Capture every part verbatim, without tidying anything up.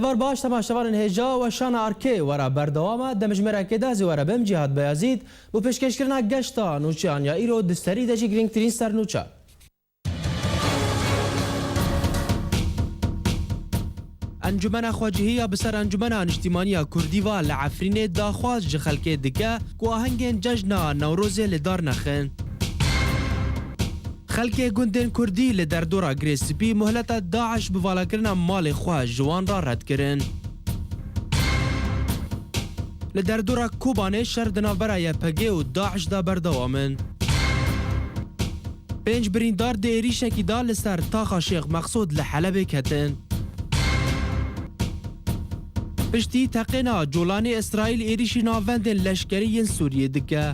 Var baş temaşevanên hêja, weşana arkê wera berdewam e. Demjimêrekê de ez ê were bim Cîhad Beyazîd bo pêşkêşkirina geşta nûçeyan ya îro, di serî de jî girîngtirîn sernûçe. Encûmena Xwecihî ya bi ser Encûmena Niştîmanî ya Kurdî va li Efrînê daxwaz ji xelkê dike ku ahengên cejna Newrozê li dar nexin. Xelkê gundên Kurdî li derdora Girê Spî muhleta DAIŞ bi valakirina malê xwe ji wan re red kirin. Li derdora Kobanê şer di navbera Y P G û DAIŞ de berdewam in. Pênc birîndar di êrîşekî de li ser taxa Şêx Meqsûd li Helebê ketin. Piştî teqîna Colanê, Îsraîl êrîşî navendên leşkerî yên Sûriyê dike.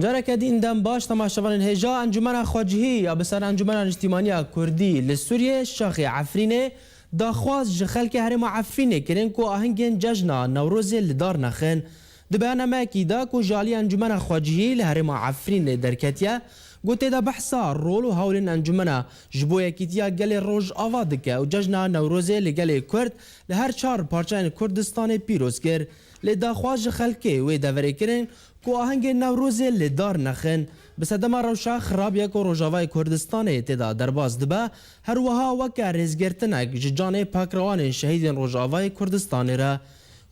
Careke din dem baş temaşevanên hêja. Encûmena Xwecihî ya bi ser Encûmena Niştîmanî ya Kurdî li Sûriyê, şaxê Efrînê, daxwaz ji xelkê herêma Efrînê kirin ku ahengên cejna Newrozê li dar nexin. Di beyannameyekî de ku ji alî Encûmena Xwecihî li herêma Efrînê derketiye, ku tê de behsa rol û hewlên encûmena ji bo yekîtiya gelê Rojava dike û cejna Newrozê li gelê Kurd li her çar parçeyên Kurdistanê pîroz kir. Lê daxwaz ji xelkê wê deverê kirin ku ahengên Newrozê li dar nexin. Bi sedema rewşa xirab ya ku Rojavayê Kurdistanê tê de derbas dibe, her wiha weke rêzgirtinek ji canê pakrewanên şehîdên Rojavayê Kurdistanê re.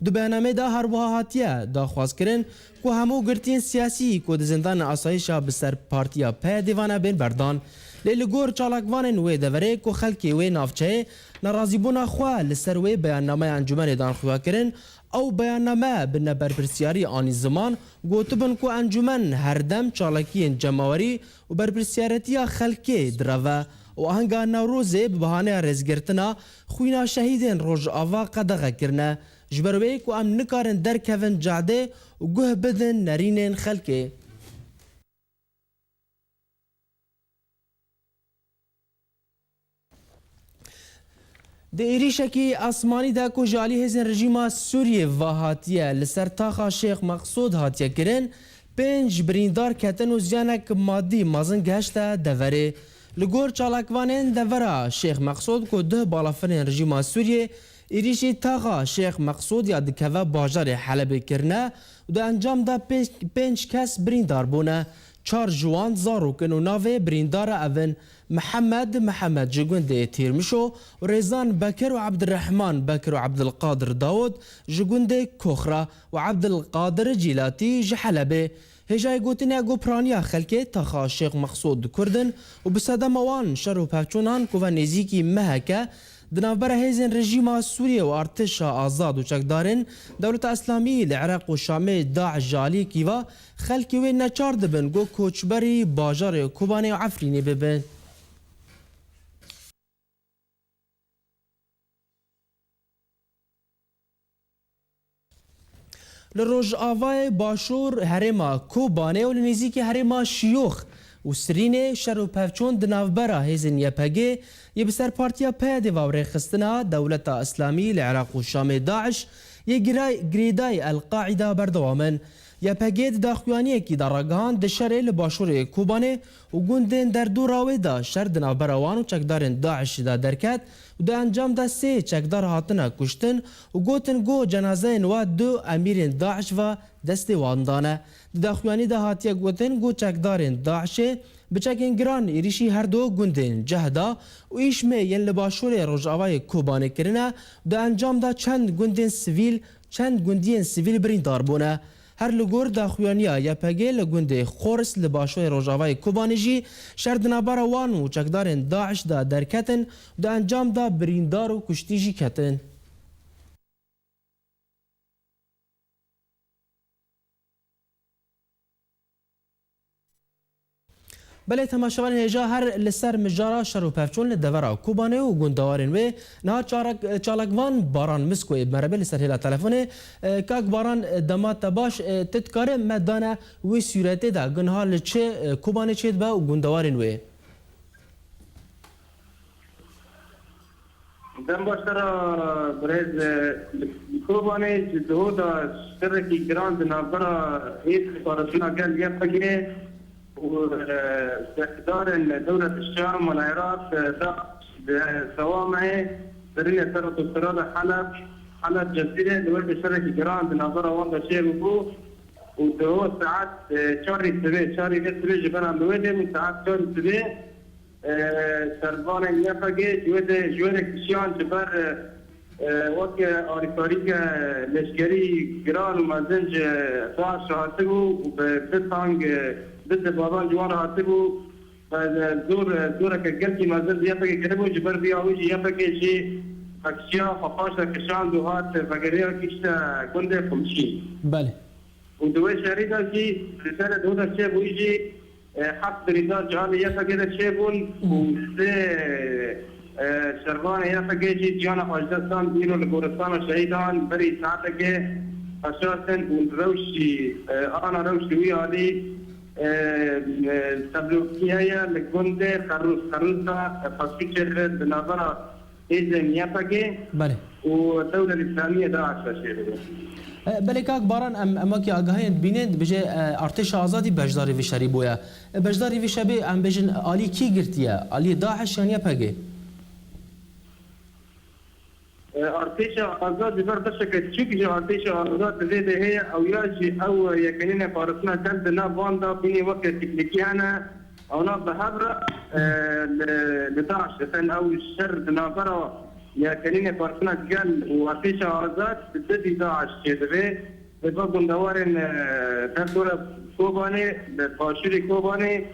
Di bernameyê de her wiha hatiye daxwazkirin ku hemû girtiyên siyasî ku di zindanên asayîşa bi ser Partiya P Y D'ê ve ne bên berdan. Lê li gor çalakvanên wê deverê ku xelkê wê navçeyê nerazîbûna xwe li ser wê beyannameya Encûmenê dan xuyakirin, ew beyanname bi neberpirsyarî anî ziman, gotibin ku encûmen herdem çalakiyên cemawerî û berpirsyaretiya xelkê direve û ahenga Newrozê bi bahaneya rêzgirtina xwîna şehîdên Rojava qedexe kirine. Ji ber wê ku em nikarin derkevin cadê û guh bidin nerînên xelkê. Di êrîşekî asmanî de ku ji alî hêzên rejîma Sûriyê ve hatiye li ser taxa Şêx Meqsûd hatiye kirin, pênc birîndar ketin û ziyanek madî mezin gihişte deverê. Li gor çalakvanên devera Şêx Meqsûd ku duh balafirên rejîma Sûriyê êrîşî taxa Şêx Meqsûd ya dikeve bajarê Helebê kirine û di encam de pênc, pênc kes birîndar bûne. Çar ji wan zarok in û navê birîndara ev in: Mihemed Mihemed ji gundê Tîrmişo û Rêzan Bekir û Ebdirehman Bekir û Ebdilqadir Dawud ji gundê Koxra û Ebdilqadir Cîlatî ji Helebê. Hêjayê gotinê ku piraniya xelkê taxa Şêx Meqsûd Kurd in û bi sedema wan şer û pevçûnan ku ve nêzîkî meheke di navbera hêzên rejîma Sûriyê û artêşa azad û çekdarên Dewleta Îslamî li Iraq û Şamê, DAIŞ, ji aliyekî ve xelkê wê neçar dibin ku koçberî bajarê Kobanê û Efrînê bibin. Li Rojavayê Başûr herêma Kobanê û li nêzîkî herêma Şiyûx û Sirînê şer û pevçûn di navbera hêzên Y P G yê bi ser Partiya P Y D'ê ve û rêxistina Dewleta Îslamî li Iraq û Şamê, DAIŞ, yê giray-, girêdayî El-Qaîda berdewam in. Y P G di daxuyaniyekî de ragihand, di şerê li başûrê Kobanê û gundên derdora wê de şer di navbera wan û çekdarên DAIŞ'ê de derket û di encam de sê çekdar hatine kuştin û gotin ku cenazeyên wa du emîrên DAIŞ ve destê wan dane. Di daxuyanî de hatiye gotin ku çekdarên DAIŞ'ê bi çekên giran êrîşî her du gundên cih da û Îşmê yên li başûrê rojavayê Kobanê kirine û di encam de çend gundên sivîl, çend gundiyên sivîl birîndar bûne. Her li gor daxuyaniya Y P G li gundê Xoris li başûrê rojavayê Kobanê jî şer di navbera wan û çekdarên DAIŞ de derketin û di encam de birîndar û kuştî jî ketin. Belê temaşevanên hêja, her li ser mijara şer û pevçûn li devera Kobanê û gundewarên wê, niha çarek-, çalakvan Baran Miskoyê bi me re be li ser hêla telefonê. E, kak Baran, e, dema te baş, e, tu dikarî me dane wê sûretê de ku niha li çi, e, Kobanê çêdibe û gundewarên wê? Dem baş te re birêz, e, li Kobanê ji duhû de şerekî giran di navbera hêzên parastina gel Y P G û, e, sehdarên dewlet Şam û Iraq, e, da, e, Sewameyê birîne ser otostrada Heleb, Heleb Cezîrê, li wê de şerekî giran di navbera wan de çêbû û duhû saet, e, çarî sibê, çarî vê sibê ji bera li wê de bû, saet çarî sibê. E, servanên Y P G ji wê de, ji wê de kişiyan ji ber, e, weke alîkarîke leşkerî giran û mezin ji DAIŞ hatibû û bi du tang, e, du debaban ji wan re hatibû. E, zor, e, zoreke gelkî mezin bi Y P G kiribû, ji ber vî awî jî Y P G jî xwe kişiya, xwe paş de kişand û hat vegeriya gihişte gundê Qumçî. Belê. Û di wê şerî de jî li ser dû de çêbûyî jî, e, heft birîndar ji alî Y P G de çêbûn û sê, e, şervanê Y P G jî ciyana xwe ji dest dan, îro li goristana şehîdan berî saetekê xeşatin û rewşî, e, ana rewşî wî alî, e, e, teblokî heye li gundê Xerûs. Xerûs de, e, paştî çêdibe di navbera hêzên Y P G Belê. û Dewleta Îslamiyê DAIŞ ve çêdibe. E, belê kak Baran, em, em wekî agahiyên dibînin, dibêje, e, Artêşa Azadî beşdarî vî şerî bûye. E, beşdarî vî şerî, em bêjin, alî kî girtiye? Alî DAIŞ yan Y P G? E, Artêşa Azad ji ber beşeke çûk ji Artêşa Azad di vê de heye, ew ya jî ew yekenînê parastina gel di nav van de bînî weke teknîkî hene. Ewna bi hev re, e, li, li DAIŞ ditin. Ew şer di navbera yekenînê parastina gel û Artêşa Azad bi didî DAIŞ çêdibe. Li va gundewarên, e, derdora Kobanê, li başûrê Kobanê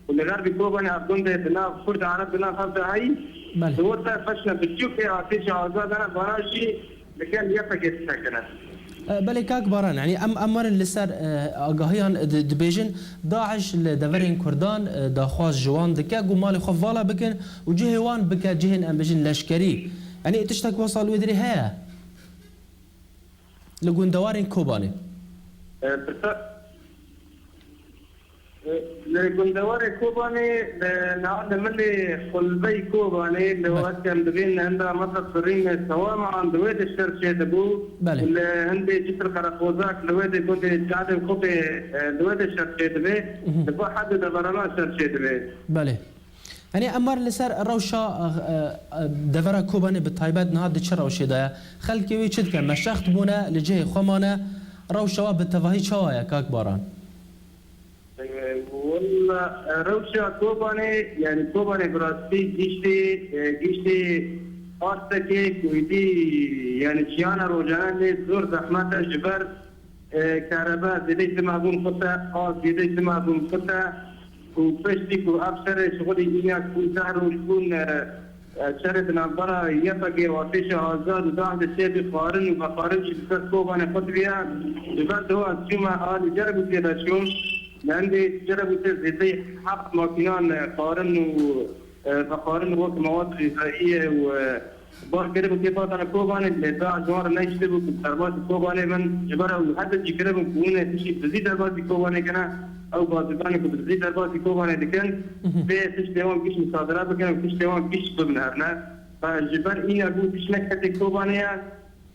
û li xerbî Kobanê ev gundê di nav Kurd Ereb di nav hev de heyî. Belê. Di wir de xeşne biçûkê Artêşa Azad hene, vana jî li gel Y P G tiştekine. E, belê kak Baran, yanî em, em werin li ser, e, agahiyan di-, dibêjin, DAIŞ li deverên Kurdan, e, daxwaz ji wan dike ku malê xwe vala bikin û cihê wan bike cihên, em bêjin, leşkerî. Yanî tiştek wisa li wê derê heye? Li gundewarên Kobanê. E, pirsa-, e, li gundewarê Kobanê, li, niha li milê xulbey Kobanê, li Belê. wek em dibînin henda metre birîn Sewama an di wê de şer çêdibû. Belê. Li hindê Cisr Qereqozak, li wê de gundê Cadê Xubê, e, li wê de şer çêdibê. Mhm. Li ba hedê deverana şer çêdibê. Belê. Yanî em werin li ser rewşa, e, e, devera Kobanê bi taybet niha di çi rewşê de ye? Xelkê wê çi dike? Meşext bûne, li cihê xwe mane, rewşa we bi tevahî çawa ye, kak Baran? E, wela, e, rewşa Kobanê, yanî Kobanê bi rastî gihiştî, e, gihiştî astekê ku êdî, yanî jiyana rojane lê zor zehmet e ji ber e, kerebe zêdeyî dima bûn xute, av zêdeyî dima bûn xute û piştî ku ev şerê şixulî îna ku deh roj bûn, e, e, şerê di navbera Y P G û Artêşa Azad û DAIŞ de çêbî, xwarin û vexwarin jî li ser Kobanê qutbiye. Ji ber dowa ez çûme alî Cerebûtê de çûm. Li hindê Cerebûtê zêdeyî heft makînan, e, xwarin û e, vexwarin wek mewad xîzayî ye û, e, bar kiribû kê patana Kobanê, lê DAIŞ ji wan re nehiştibû ku derbasî Kobanê bin, ji ber ew hedef jî kiribû ku hûn ê tiştî dizî derbasî Kobanê kene, ew bazûkanê ku dizî derbasî Kobanê dikin, Mhm. bê tiştê wan giş musadere bikin û tiştê wan giş bibinerne. Ve ji ber îna ku tişt neketê Kobanê ye,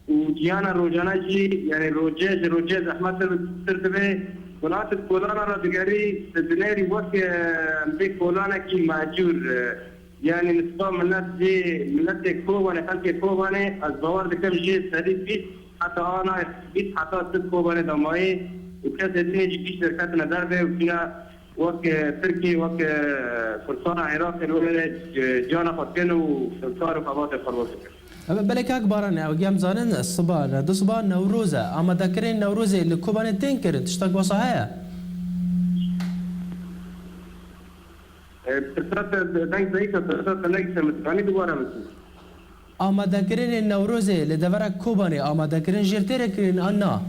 û jiyana rojane jî, yanî roce ji rocê zehmet pirstir dibe. Ku niha tu di kolana re digerî, tu dinêrî wek, e, em bê kolanekî mecûr, e, yanî nisba milet jê, miletê Kobanê, xelkê Kobanê, ez bawer dikim jê sedî bîst heta ana bîst heta sed Kobanê de mayî û kesê din ê jî giş derketine derve û çûne wek, e, Tirkî, wek, e, Kursana Iraqê li wê, e, ciyana xwe dikin û kar û xebatê xwe li wir dikin. Ebe belê kak Baran, ew gem zanin siba ne, du siba Newroz e. Amadekirin Newrozê li Kobanê tên kirin, tiştek wesa heye? E, pirsa te deng zeyîf e, pirsa te negihîşe, min dikanî dubare bikin? Amadekirinê Newrozê li devera Kobanê amadekirin jêr têre kirin an na?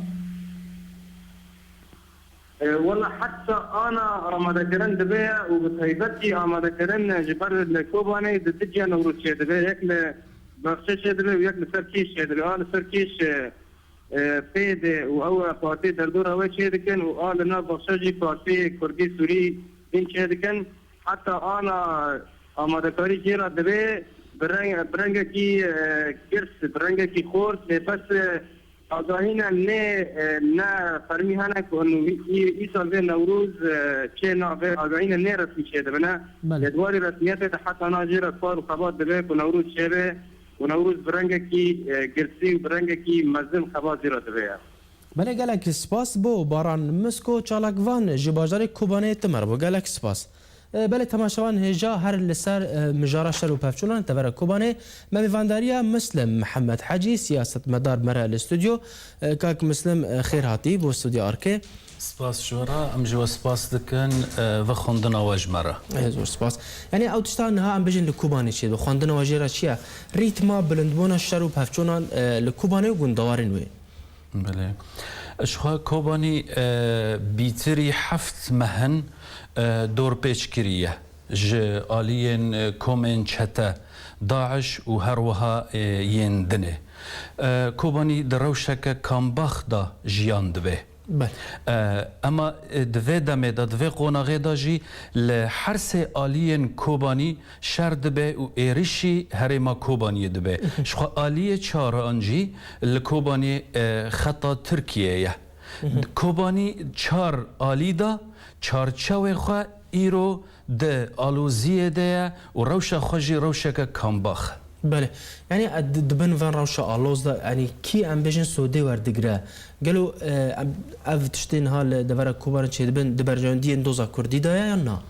E, wela heta ana amadekirin dibe û bi taybetî amadekirin ji ber li Kobanê di du ciya Newroz çêdibe, yek li Baxçe çêdibe û yek li ser kêş çêdibe. A li ser kêş, e, e, pê de û ew partiyê derdora wê çêdikin û a li nav Baxçe jî partiyê Kurdî Sûrî din çêdikin. Heta ana amadekarî jê re dibe bi reng-, bi rengekî, e, girs, bi rengekî xort, lê bes, e, Agahî ne, nê, e, ne fermî hene ku hûn wî, î, îsal vê Newroz, e, çê nabe, agahî ne nê resmî çêdibine. Belê. Lê di warê resmiyetê de heta na jê re kar û xebat dibe ku Newroz çêbe û Newroz bi rengekî, e, girsî û bi rengekî mezin xebat jê re dibe ya. Belê, gelek spas bo Baran Misko, çalakvan ji bajarê Kobanê, tu merbo. Gelek spas. E, belê, temaşevan hêja her li ser, e, mijara şer û pevçûnan tevera Kobanê, me mêvandariya Muslim Mihemed Hecî, siyasetmedar, me re li stûdyo. E, kak Muslim, e, xêr hatî bo stûdyo Arkê. Spas ji we re, em ji we spas dikin, e, vexwendina we ji me re. E, zor spas. Yanî ew tişta niha em bijin li Kobanê çêdibe, xwendina we jê re çi ye? Rîtma bilindbûna şer û pevçûnan, e, li Kobanê û gundewarên wê. Belê. Ji xwe Kobanî, e, bîtirî heft meh in, e, dorpêç kiriye ji aliyên, e, komên çete, DAIŞ û her wiha, e, yên dinê. E, Kobanî di rewşeke kambax de jiyan dibe. Belê. E, ema, e, di vê demê de, di vê qonaxê de jî li her sê aliyên Kobanî şer dibe û êrişî herêma Kobaniyê dibe. Ji xwe aliyê çaran jî li Kobaniyê, e, xeta Tirkiyê ye. Kobanî çar alî de çarçewê xwe îro di aloziyê de ye û rewşa xwe jî rewşeke kambax e. Belê. Yanî, e, di, di bin van rewşa aloz de, yanî, kî em bêjin sodê werdigire? Gelo, e, em, ev tiştê niha li devera Kobanê çêdibin, di berjewendiyên doza Kurdî de ye yan na?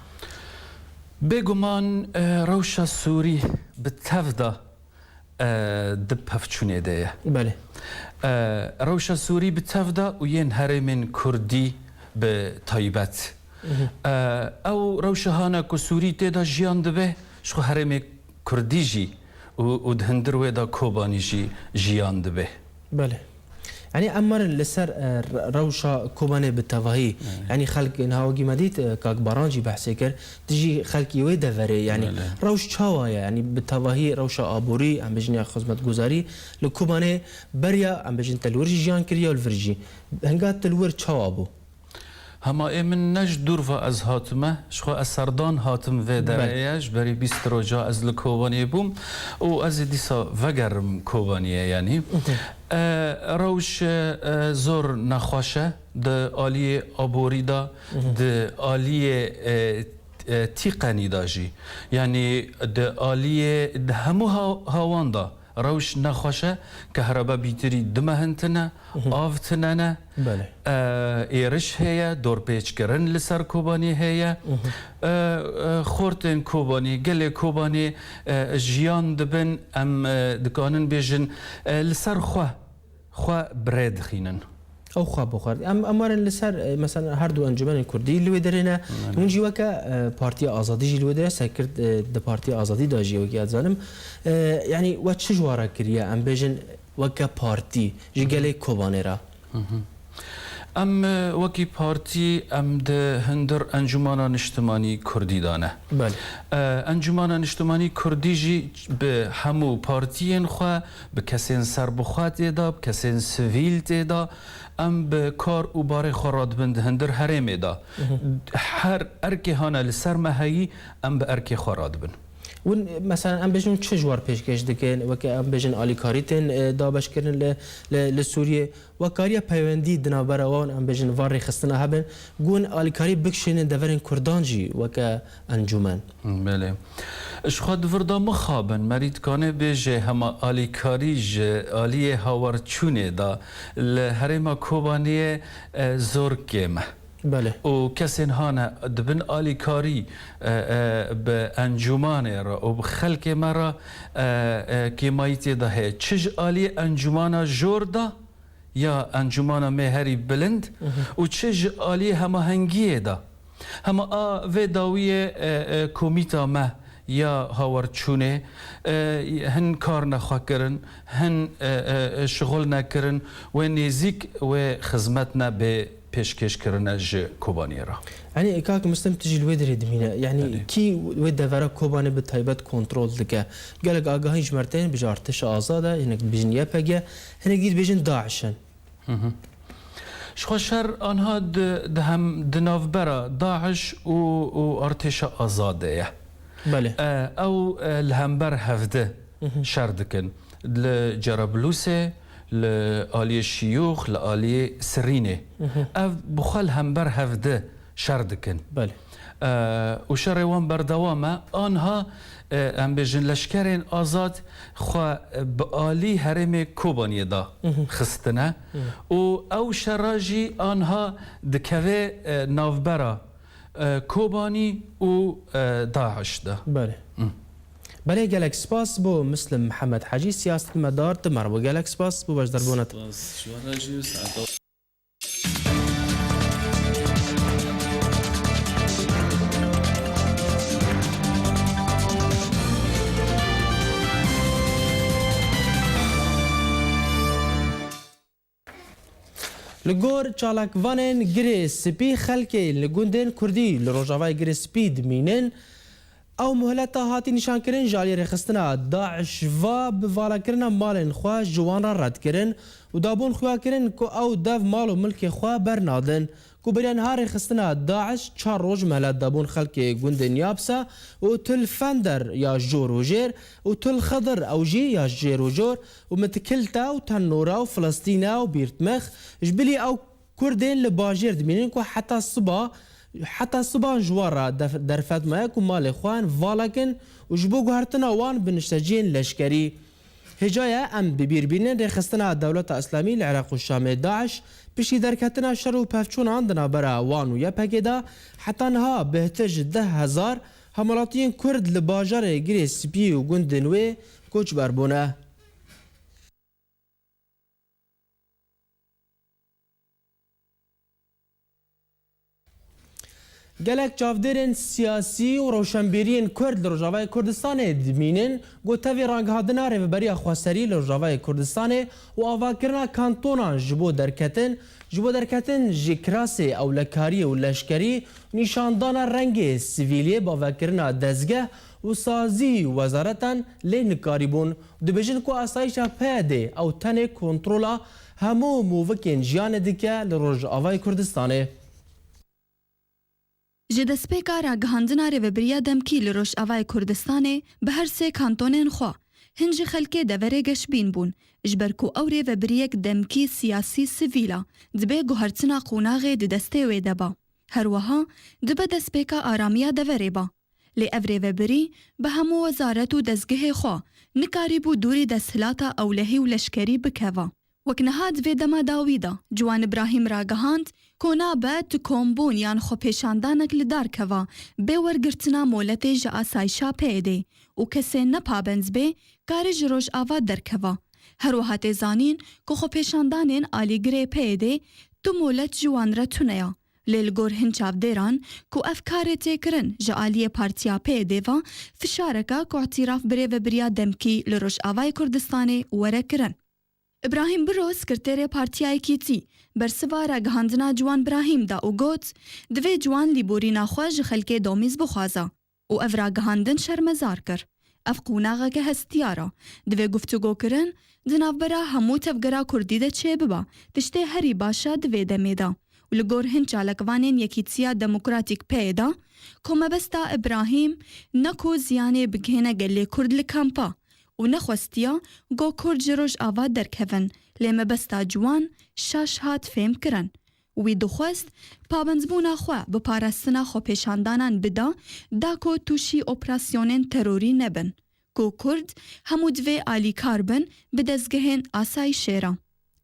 Bêguman, e, rewşa Sûrî bi tev de, e, di pevçûnê de ye. Belê. E, rewşa Sûrî bi tev de û yên herêmên Kurdî bi taybet. E, ew rewşa hane ku Sûrî tê de jiyan dibe, ji xwe herêmê Kurdî jî û, û di hundir wê de Kobanî jî jiyan dibe. Belê. Yanî em werin li ser, e, re-, rewşa Kobanê bi tevahî. Belê. Yanî xelk niha wekî me dît, e, kak Baran jî behsê kir, dijî xelkî wê deverê, yanî Belê. rewş çawa ye? Yanî bi tevahî rewşa aborî, em bêjin ya xizmetguzarî, li Kobanê beriya, em bêjin te li wir jî jiyan kiriye û li vir jî. Hinga te li wir çawa bû? Hema ê min ne ji dûr ve ez hatime, ji xwe ez serdan hatim vê Belê. derê ye, ji berî bîst roja ez li Kobaniyê bûm û ez ê dîsa vegerim Kobaniyê, yanî. E, rewş, e, zor nexweş e, di aliyê aborî de, di aliyê, e, e, tîqenî de jî. Yanî di aliyê, di hemû ha-, hawan de rewş nexweş e, kehrebe bîtirî du meh in tine, av tine ne. Belê. E, êriş heye, dorpêçkirin li ser Kobanî heye. E, e, xortên Kobanî, gelê Kobanî, e, jiyan dibin, em, e, dikanin bêjin, e, li ser xwe, xwe bi rê dixînin. Ew xwe bi xwe. Em, em werin li ser, e, mesela her du encûmenên Kurdî li wê derê ne. Belê. Hûn jî weke, e, Partiya Azadî jî li wê derê, serkirt, e, di Partiya Azadî de jî wekî ez dizanim. E, yanî we çi ji wan re kiriye? Em bêjin weke partî ji gelê Kobanê re. Em, e, wekî partî em di hundir Encûmana Niştimanî Kurdî de ne. Belê. E, Encûmana Niştimanî Kurdî jî bi hemû partiyên xwe, bi kesên serbixwe tê de, bi kesên sivîl tê de, em bi kar û barê xwe radibin di hundir herêmê de. Her erkê hane li ser me heyî, em bi erkê xwe radibin. Hûn, mesela, em bêjin çi ji wan pêşkêş dikin, weke em bêjin alîkarî tên, e, dabeşkirin li, li, li Sûriyê, wekariya peywendî di navbera wan, em bêjin van rêxistina hebin, ku hûn alîkarî bikişînin deverên Kurdan jî weke encûmen? Belê. Ji xwe di vir de mixabin, merî dikane bêje hema alîkarî ji aliyê hawerçûnê de li herêma Kobaniyê, e, zor kêm e. Belê. Û kesên hane dibin alîkarî, e, e, bi encûmanê re û bi xelkê me re, e, e, kêmayî tê de heye. Çi ji aliyê encûmana jor de ya encûmana mêherî bilind û çi ji aliyê hemahengiyê de. Hema a vê dawiyê, e, e, komîta me ya hawerçûnê, e, hin kar nexwe kirin, hin, e, e, şixul nekirin, wê nêzîk wê xizmet ne bê pêşkêş kirine ji Kobaniyê re. Yanî kak Muslim, tu jî li wê derê dimîne. Yanî Belê. Kî wê devera Kobanê bi taybet kontrol dike? Gelek agahî ji me re tên, bêje artêşa azad e, hinek dibêjin Y P G, hinek dî dibêjin DAIŞ in. Hı hı. Ji xwe şer anha di, di hem, di navbera DAIŞ û, û artêşa azadê ye. Belê. E, ew, e, li hember hevdi Hı hı. şer dikin. Li Cerablusê, li aliyê şiyûx, li aliyê Sirînê. Hı hı. Ev bi xwe li hember hevdi şer dikin. Belê. E, û şerê wan berdewam e. Anha, e, em bêjin leşkerên azad xwe bi alî herêmê Kobaniyê de Hı hı. xistine. Hı. Û ew şera jî anha dikeve, e, navbera, e, Kobanî û, e, DAIŞ de. Belê. Hı. Belê, gelek spas bo Muslim Mihemed Hecî, siyasetmedar Dimer bû. Gelek spas bo beşdarbûna te. Spas ji we re jî û saeta Li gor çalakvanên Girê Spî, xelkê li gundên Kurdî li Rojavayê Girê Spî dimînin. Ew muhleta hatî nîşankirin ji aliyê rêxistina DAIŞ ve bi valakirina malên xwe ji wan re red kirin û dabûn xuya kirin ku ew dev mal û milkê xwe bernadin. Ku beriya niha rêxistina DAIŞ çar roj mihlet dabûn xelkê gundên Yapsa û Til Fender ya Jor û Jêr û Til Xidir ew jî ya Jêr û Jor û Mitkilta û Tenora û Filistîna û Bîrtmix ji bilî ew Kurdên li bajêr dimînin ku heta siba, heta siban ji wan re def-, derfet maye ku malê xwe vala kin û ji bo guhertina wan bi nişteciyên leşkerî. Hêja ye em bi bîr bînin rêxistina Dewleta Îslamî li Iraq û Şamê, DAIŞ, piştî derketina şer û pevçûnan di navbera wan û Y P G de heta niha bêhtir ji deh hezar hemwelatiyên Kurd li bajarê Girê Spî û gundên wê koçber bûne. Gelek çavdêrên siyasî û rewşenbîriyên Kurd li Rojavayê Kurdistanê dimînin ku tevî ragihadina Rêveberiya Xweserî li Rojavayê Kurdistanê û avakirina kantonan ji bo derketin, ji bo derketin ji kirasê ewlekariyê û leşkerî, nîşandana rengê sivîliyê, bavekirina dezgeh û sazî û wezaretan lê nikarîbûn. Dibêjin ku asayîşa P Y D'ê ew tenê kontrola hemû movikên jiyanê dike li Rojavayê Kurdistanê. Ji destpêka ragihandina Rêvebiriya Demkî li Rojavayê Kurdistanê bi her sê kantonên xwe, hin ji xelkê deverê geşbîn bûn, ji ber ku ew rêvebiriyek demkî siyasî sivîl e, dibê guhertina qonaxê di destê wê de ba. Her wiha dibe destpêka aramiya deverê ba. Lê ev rêvebirî bi hemû wezaret û dezgehê xwe nikarîbû dûrî desthilata ewlehî û leşkerî bikeva. Wek niha di vê dema dawî de Ciwan Îbrahîm ragihand ku nabe tu kombûn yan xwepêşandanek li dar keva bê wergirtina moletê ji asayişa P Y D'ê û kesên ne pabend bê kare ji Rojava derkeva. Her wiha tê zanîn ku xwepêşandanên alîgirê P Y D'ê tu molet ji wan re tune ya. Lê li gor hin çavdêran ku ev karê tê kirin ji aliyê partiya P Y D'ê ve fişareke ku îtîraf bi rêvebiriya demkî li Rojavayê Kurdistanê were kirin. Îbrahîm Biro, sekreterê Partiya Yekîtî, bersiva ragihandina Ciwan Brahîm da û got, divê Ciwan lîborîna xwe ji xelkê domîz bixwaze û ev ragihandin şermezar kir. Ev qonaxeke hestiyar e. Divê guftûgokirin di navbera hemû tevgera kurdî de çêbibe, tiştê herî baş e di vê demê de. Û li gor hin çalakvanên Yekîtiya Demokratîk P Y D, ku mebesta Îbrahîm ne ku ziyanê bigihêne gelê Kurd li kampa û nexwestiya ku Kurd ji Rojava derkevin, lê mebesta Ciwan şaş hat fêhm kirin. Wî dixwest pabendbûna xwe bi parastina xwepêşandanan bida, da ku tûşî operasyonên terorî nebin, ku Kurd hemû divê alîkar bin bi dezgehên asayişê re.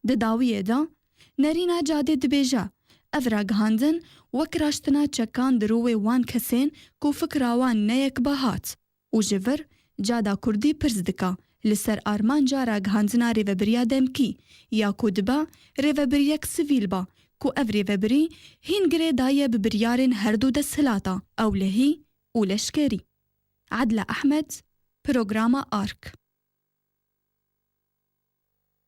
Di dawiyê de Nerîna Cadê dibêje, ev ragihandin wek raştina çekan di rûyê wan kesên ku fikra wan ne yek be hat. Û ji vir Cada Kurdî pirs dike li ser armanca ragihandina rêvebiriya demkî ya ku dibe rêvebiriyek sivîl be, ku ev rêvebirî hîn girê daye bi biryarên her du desthilata, ewlehî û leşkerî. Edla Ehmed, Programa Ark.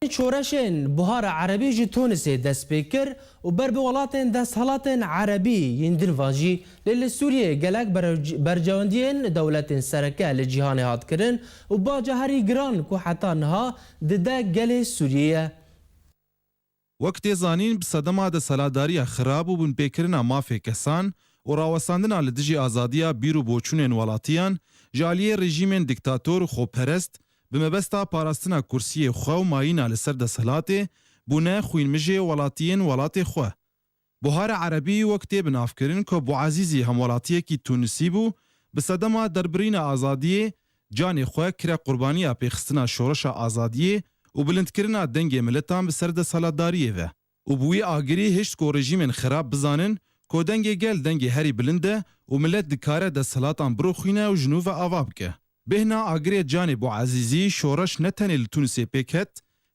Şoreşên Buhara Erebî ji Tunisê dest pê kir û ber bi welatên desthilatên Erebî yên din va jî, lê li Sûriyê gelek berevc-, bercewendiyên dewletên sereke li cîhanê hat kirin û baca herî giran ku heta niha dide gelê Sûriyê ye. Wek tê zanîn, bi sedema desthilatdariya xirab û binpêkirina mafê kesan û rawestandina li dijî azadiya bîr û boçûnên welatiyan ji aliyê rejîmên dîktator û xweperest, bi mebesta parastina kursiyê xwe û mayîna li ser desthilatê, bûne xwînmijê welatiyên welatê xwe. Buhara Erebî wek tê binavkirin ku Bouazîzî hemwelatiyekî Tunisî bû, bi sedema derbirîna azadiyê canê xwe kire qurbaniya pêxistina şoreşa azadiyê û bilindkirina dengê miletan bi ser desthilatdariyê ve. Û bi wî agirî hişt ku rejîmên xirab bizanin ku dengê gel dengê herî bilind e û milet dikare desthilatan biroxîne û ji nû ve ava bike. Bêhna agirê canê Bouazîzî şoreş ne tenê li Tunisê pêk het,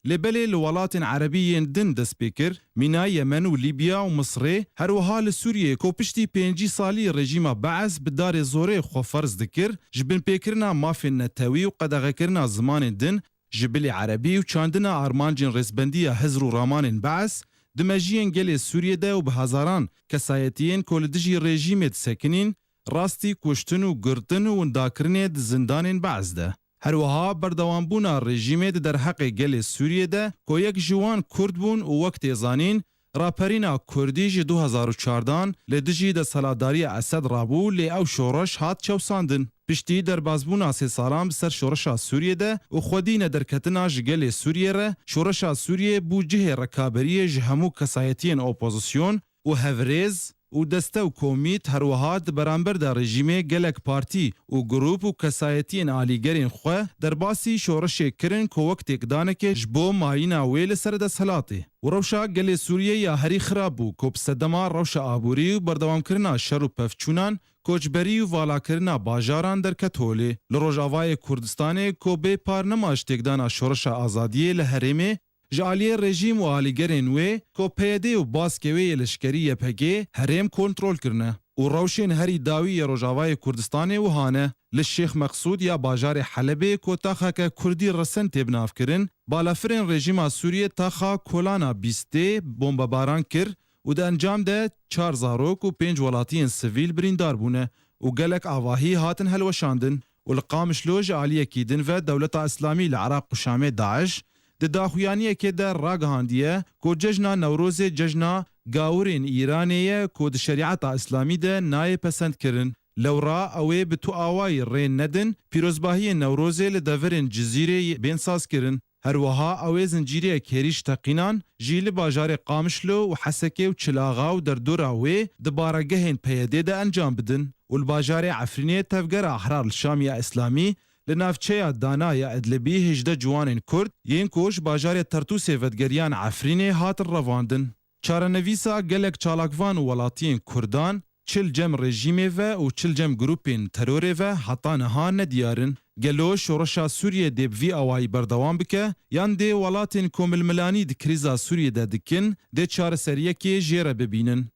lê belê li welatên Erebî yên din dest pê kir, mîna Yemen û Lîbya û Misirê, her wiha li Sûriyê ku piştî pêncî salî rejîma Bees bi darê zorê xwe ferz dikir, ji binpêkirina mafên netewî û qedexekirina zimanên din, ji bilî Erebî û çandina armancên rêzbendiya hizr û ramanên Bees di mejiyên gelê Sûriyê de û bi hezaran kesayetiyên ku li dijî rejîmê disekinîn, rastî kuştin û girtin û windakirinê di zindanên Bees de. Her wiha berdewambûna rejîmê di derheqê gelê Sûriyê de ku yek ji wan Kurd bûn û wek tê zanîn, raperîna Kurdî ji du hezar û çardan li dijî desthilatdariya Esed rabû, lê ew şoreş hat çewsandin. Piştî derbasbûna sê salan bi ser şoreşa Sûriyê de û xwedî nederketina ji gelê Sûriyê re, şoreşa Sûriyê bû cihê rekaberiyê ji hemû kesayetiyên opozisyon û hevrêz û deste û komît, her wiha di beramber de rejîmê gelek partî û grûp û kesayetiyên alîgerên xwe derbasî şoreşê kirin ku wek têkdanekê ji bo mayîna wê li ser desthilatê. Û rewşa gelê Sûriyê ya herî xirab bû ku bi sedema rewşa aborî û berdewamkirina şer û pevçûnan, koçberî û valakirina bajaran derket holê. Li Rojavayê Kurdistanê ku bê par nema ji têkdana şoreşa azadiyê li herêmê, ji aliyê rejîm û alîgerên wê ku P Y D û baskê wê yê leşkerî Y P G herêm kontrol kirine û rewşên herî dawî yê Rojavayê Kurdistanê wiha ne. Li Şêx Meqsûd ya bajarê Helebê ku taxeke Kurdî resen tê binavkirin, balafirên rejîma Sûriyê taxa Kolana Bîstê bombebaran kir û di encam de çar zarok û pênc welatiyên sivîl birîndar bûne û gelek avahî hatin helweşandin. Û li Qamişlo ji aliyekî din ve Dewleta Îslamî li Iraq û Şamê, DAIŞ, di daxuyaniyekê de ragihandiye ku cejna Newrozê cejna gawirên Îranê ye ku di şerîeta Îslamî de nayê pesendkirin. Lewra ew ê bi tu awayî rê nedin pîrozbahiyên Newrozê li deverên Cizîrê bên sazkirin. Her wiha ew ê zincîreyek hêrî ji teqînan jî li bajarê Qamişlo û Hesekê û Çil Axa û derdora wê di baregehên P Y D de encam bidin û li bajarê Efrînê Tevgera Ehrar li Şam ya Îslamî li navçeya Dana ya Idlibî hêjdeh ciwanên Kurd yên ku ji bajarê Tertûsê vedigeriyan Efrînê hatin revandin. Çarenivîsa gelek çalakvan û welatiyên Kurdan, çi li cem rejîmê ve û çi li cem grûpên terorê ve heta niha nediyar in. Gelo şoreşa Sûriyê dê bi vî awayî berdewam bike, yan dê welatên ku milmilanî di krîza Sûriyê de dikin, dê çareseriyekê jê re bibînin?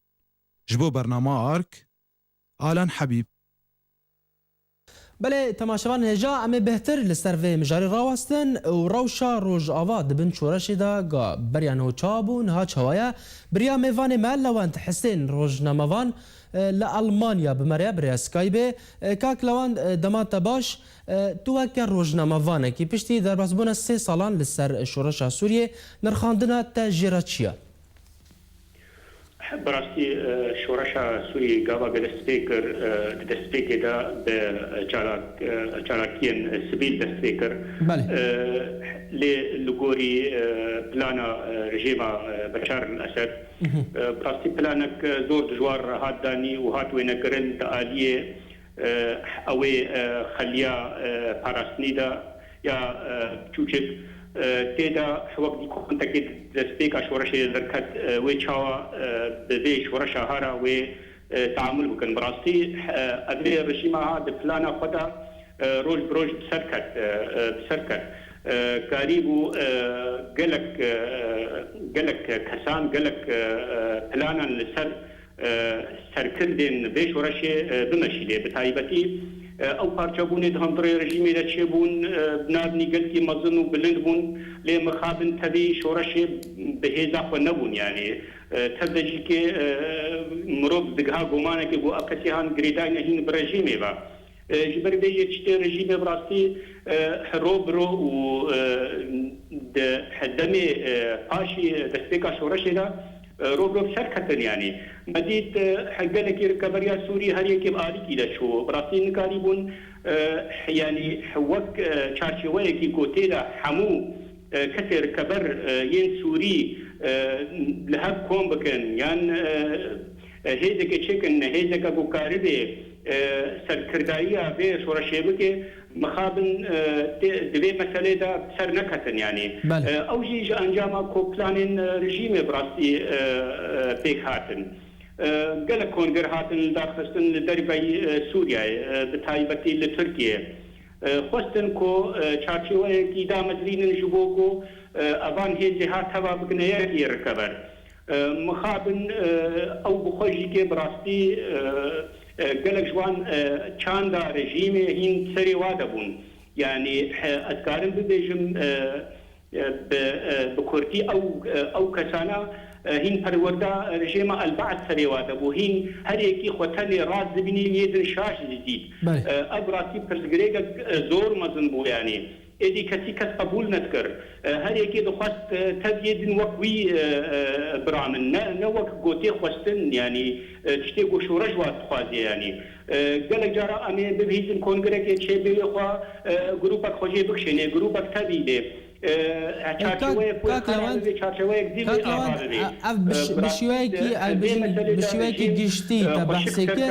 Ji bo bernama Ark, Alan Hebîb. Belê, temaşevan hêja, em ê bêhtir li ser vê mijarê rawestin û rewşa Rojava di bin şoreşê de ga beriya niha çawa bû, niha çawa ye? Bi riya mêvanê me Lewend Hisên, rojnamevan, e, li Elmanya bi me re ye, bi rêya Skypeê. E, kak Lewend, e, dema te baş, e, tu weke rojnamevanekî piştî derbasbûna sê salan li ser şoreşa Sûriyê, nirxandina te jê re çi ye? Bi rastî, e, şoreşa Sûriyê gava ku dest pê kir, e, di destpêkê de bi çalak-, e, çalakiyên sivîl dest pê kir. Belê. E, lê li gorî, e, plana, e, rejîma, e, Beşar el Esed, Mhm. e, bi rastî planek, e, zor dijwar hat danî û hat wênekirin di aliyê, e, ew ê, e, xeliya, e, parastinî de ya, e, çûçik, e, tê de wek dîkontekê destpêka şoreşê derket, e, wê çawa, e, bi vê şoreşa hara wê, e, teamul bikin. Bi rastî, e, ev ê rejîma ha di plana xwe de, e, roj bi roj bi ser ket, e, e, bi ser ket. E, karîbû, e, gelek, e, gelek kesan, gelek, e, e, planan li ser e, serkirdên vê şoreşê, e, bimeşînê. Bi taybetî, E, ew parçebûnê di hundirê rejîmê de çêbûn, e, bi navnî gelkî mezin û bilind bûn, lê mixabin tevî şoreşê bi hêza xwe nebûn, yanî, e, tev de jî kê, e, mirov digiha gomanekê ku ev kesê han girêdayî ne hîn bi rejîmê ve. E, ji ber vê yê tiştê rejîmê bi rastî, e, ro bi ro û, e, di demê, e, paşî destpêka şoreşê de, e, ro bi ro bi ser ketin, yanî. Me dît, e, gelekî rikeberiya Sûrî her yekê bi alîkî de çû. Bi rastî nikarîbûn, e, yanî wek, e, çarçeweyekî ku tê de hemû, e, kesê rikeber, e, yên Sûrî, e, li hev kom bikin, yan, e, e, hêzeke çêkin, hêzeke ku karibê, e, serkirdayiya vê şoreşê bike, mixabin, e, tê, di vê meselê de ser neketin, yanî. Belê. E, ew jî ji encama ku planên, e, rejîmê bi rastî, e, e, pêk hatin. E, gelek kongir hatin li dar xistin li derveyî, e, Sûriyeyê, e, bi taybetî li Tirkiyê. E, xwestin ku, e, çarçeweyekî damezrînin ji bo ku, e, evan hêzê ha teva bikine yekî rikeber. E, mixabin, e, ew bi xwe jî kê bi rastî, e, e, gelek ji wan, e, çanda rejîmê hîn serê wa de bûn. Yanî, e, ez karim bibêjim, e, e, bi, e, bi kurtî ew, e, ew kesana, e, hîn perwerda rejêma El-Ba'd serê wa de bû. Hîn her yekî xwe tenê rast dibînî, yê din şaş didît. Belê. E, ev rastî pirsgirêkek, e, zor mezin bû, yanî. Êdî kesî kes qebûl nedikir. E, her yekê dixwest, e, teviyê din wek wî, e, e, biramin. Ne, ne wek gotê xwestin, yanî, e, tiştê ku şoreş wa dixwaze, yanî. E, gelek cara em ê bibihîzin kongrekê çê bê wê xwe, e, grûpek xwe jê bikişênê, grûpek tevî lê. E, çarçeweyek wê kak Lewand, vê çarçeweyek dî kak Lewand, ava bibê. E, ev bi şi-, bi şiweyekî, e, ez bêjim, bi şiweyekî giştî te behsê kir.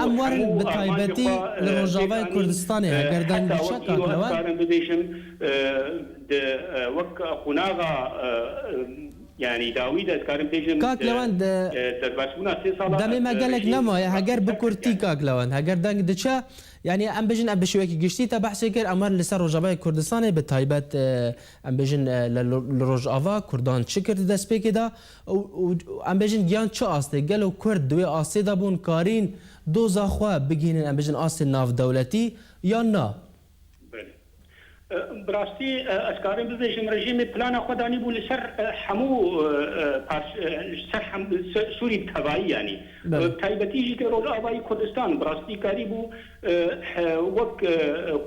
Em werin bi taybetî li Rojavayê Kurdistanê, e, heger deng diçe, kak Lewand? Karin bibêjim, e, di, e, wek qonaxa, e, e, yanî dawî de dikarim bêjim, kak Lewand, e, e, derbasbûna sê sala, demê me e, gelek rejîm nemaye, heger bi kurtî, kak Lewand, heger deng diçe, yanî em bêjin, em bi şiwekî giştî te behsê kir, em werin li ser Rojavayê Kurdistanê bi taybet, e, em bêjin, e, li, li Rojava Kurdan çi kir di destpêkê de û, û em bêjin giyan çi astê, gelo Kurd di wê astê de bûn karîn doza xwe bigihînin, em bêjin astê navdewletî yan na? Belê. E, bi rastî, e, ez karim bibêjim, rejîmê plana xwe danîbû li ser, e, hemû, e, e, parç-, e, ser hem-, ser Sûrî bi tevayî, yanî. Belê. E, bi taybetî jî ke Rojavayî Kurdistan bi rastî karîbû, e, he, wek, e,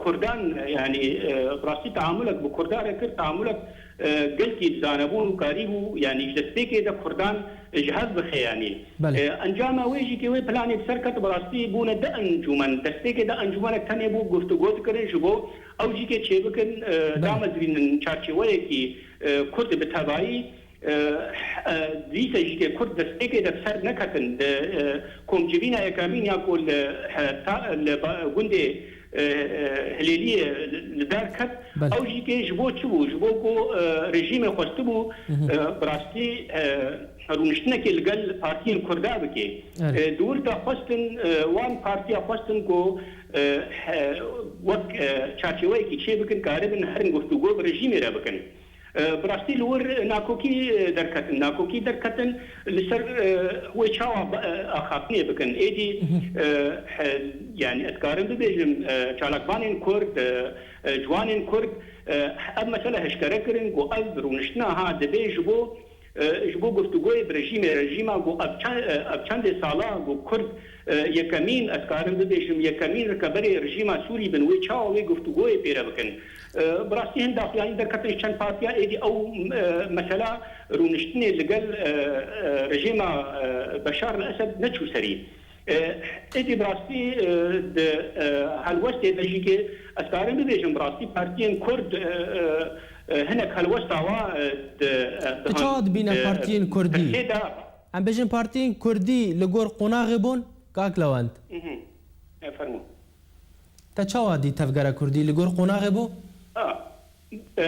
Kurdan, yanî, e, bi rastî teamulek bi Kurdan re kir, teamulek, e, gelkî dizanebûn û karîbû, yanî ji destpêkê de Kurdan ji hev bixe, yanî. Belê. E, encama wê jî ke wê planê bi ser ket, bi rastî bûne du encûmen. Destpêkê de encûmenek tenê bû guftûgo dikirin ji bo ew jî ke çêbikin, e, Belê. damezrînin çarçeweyekî, e, Kurd bi tevayî, e, e, dîse jî ke Kurd destpêkê de bi ser neketin, di, e, komcivîna yekamîn ya ku li, he, ta, li ba, gundê, e, e, Hilêliyê li, li dar ket, Belê. ew jî ke ji bo çi bû? Ji bo ku, e, rejîmê xwestibû, Mhm. e, bi rastî, e, rûniştinekê li gel partiyên Kurda bike. Evet. E, di wir de xwestin, e, wan partiya xwestin ku, e, he, wek, e, çarçeweyekî çê bikin, karibin herin guftûgo bi rejîmê re bikin. E, bi rastî li wir nakokî, e, derketin. Nakokî derketin li ser, e, wê çawa ba-, e, axaftinê bikin. Êdî, Mhm. e, he, yanî ez karim bibêjim, e, çalakvanên Kurd, e, e, ciwanên Kurd, e, ev mesele eşkere kirin ku ev rûniştina ha dibe ji bo, e, ji bo guftûgoyê bi rejîmê, rejîma ku ev çend, e, ev çendê sala ku Kurd, e, yekemîn, ez karim bibêjim, yekemîn rikeberê rejîma Sûrî bin, wê çawa wê guftûgoyê pê re bikin? E, bi rastî hin daxuyanî derketin ji çend partiya, êdî ew, e, mesela rûniştinê li gel, e, e, rejîma, e, Beşar el Esed neçû serî. E, êdî bi rastî, e, di, e, helwestê de jî ke ez karim bibêjim, bi rastî partiyên Kurd, e, e, e, hinek helwesta wa, e, di, e, Ti çawa dibîne, e, partiyên Kurdî? Pirsê de Em bêjin partiyên Kurdî li gor qonaxê bûn, kak Lewend? Mhm. E, fermo. Te çawa dî tevgera Kurdî li gor qonaxê bû? A, e,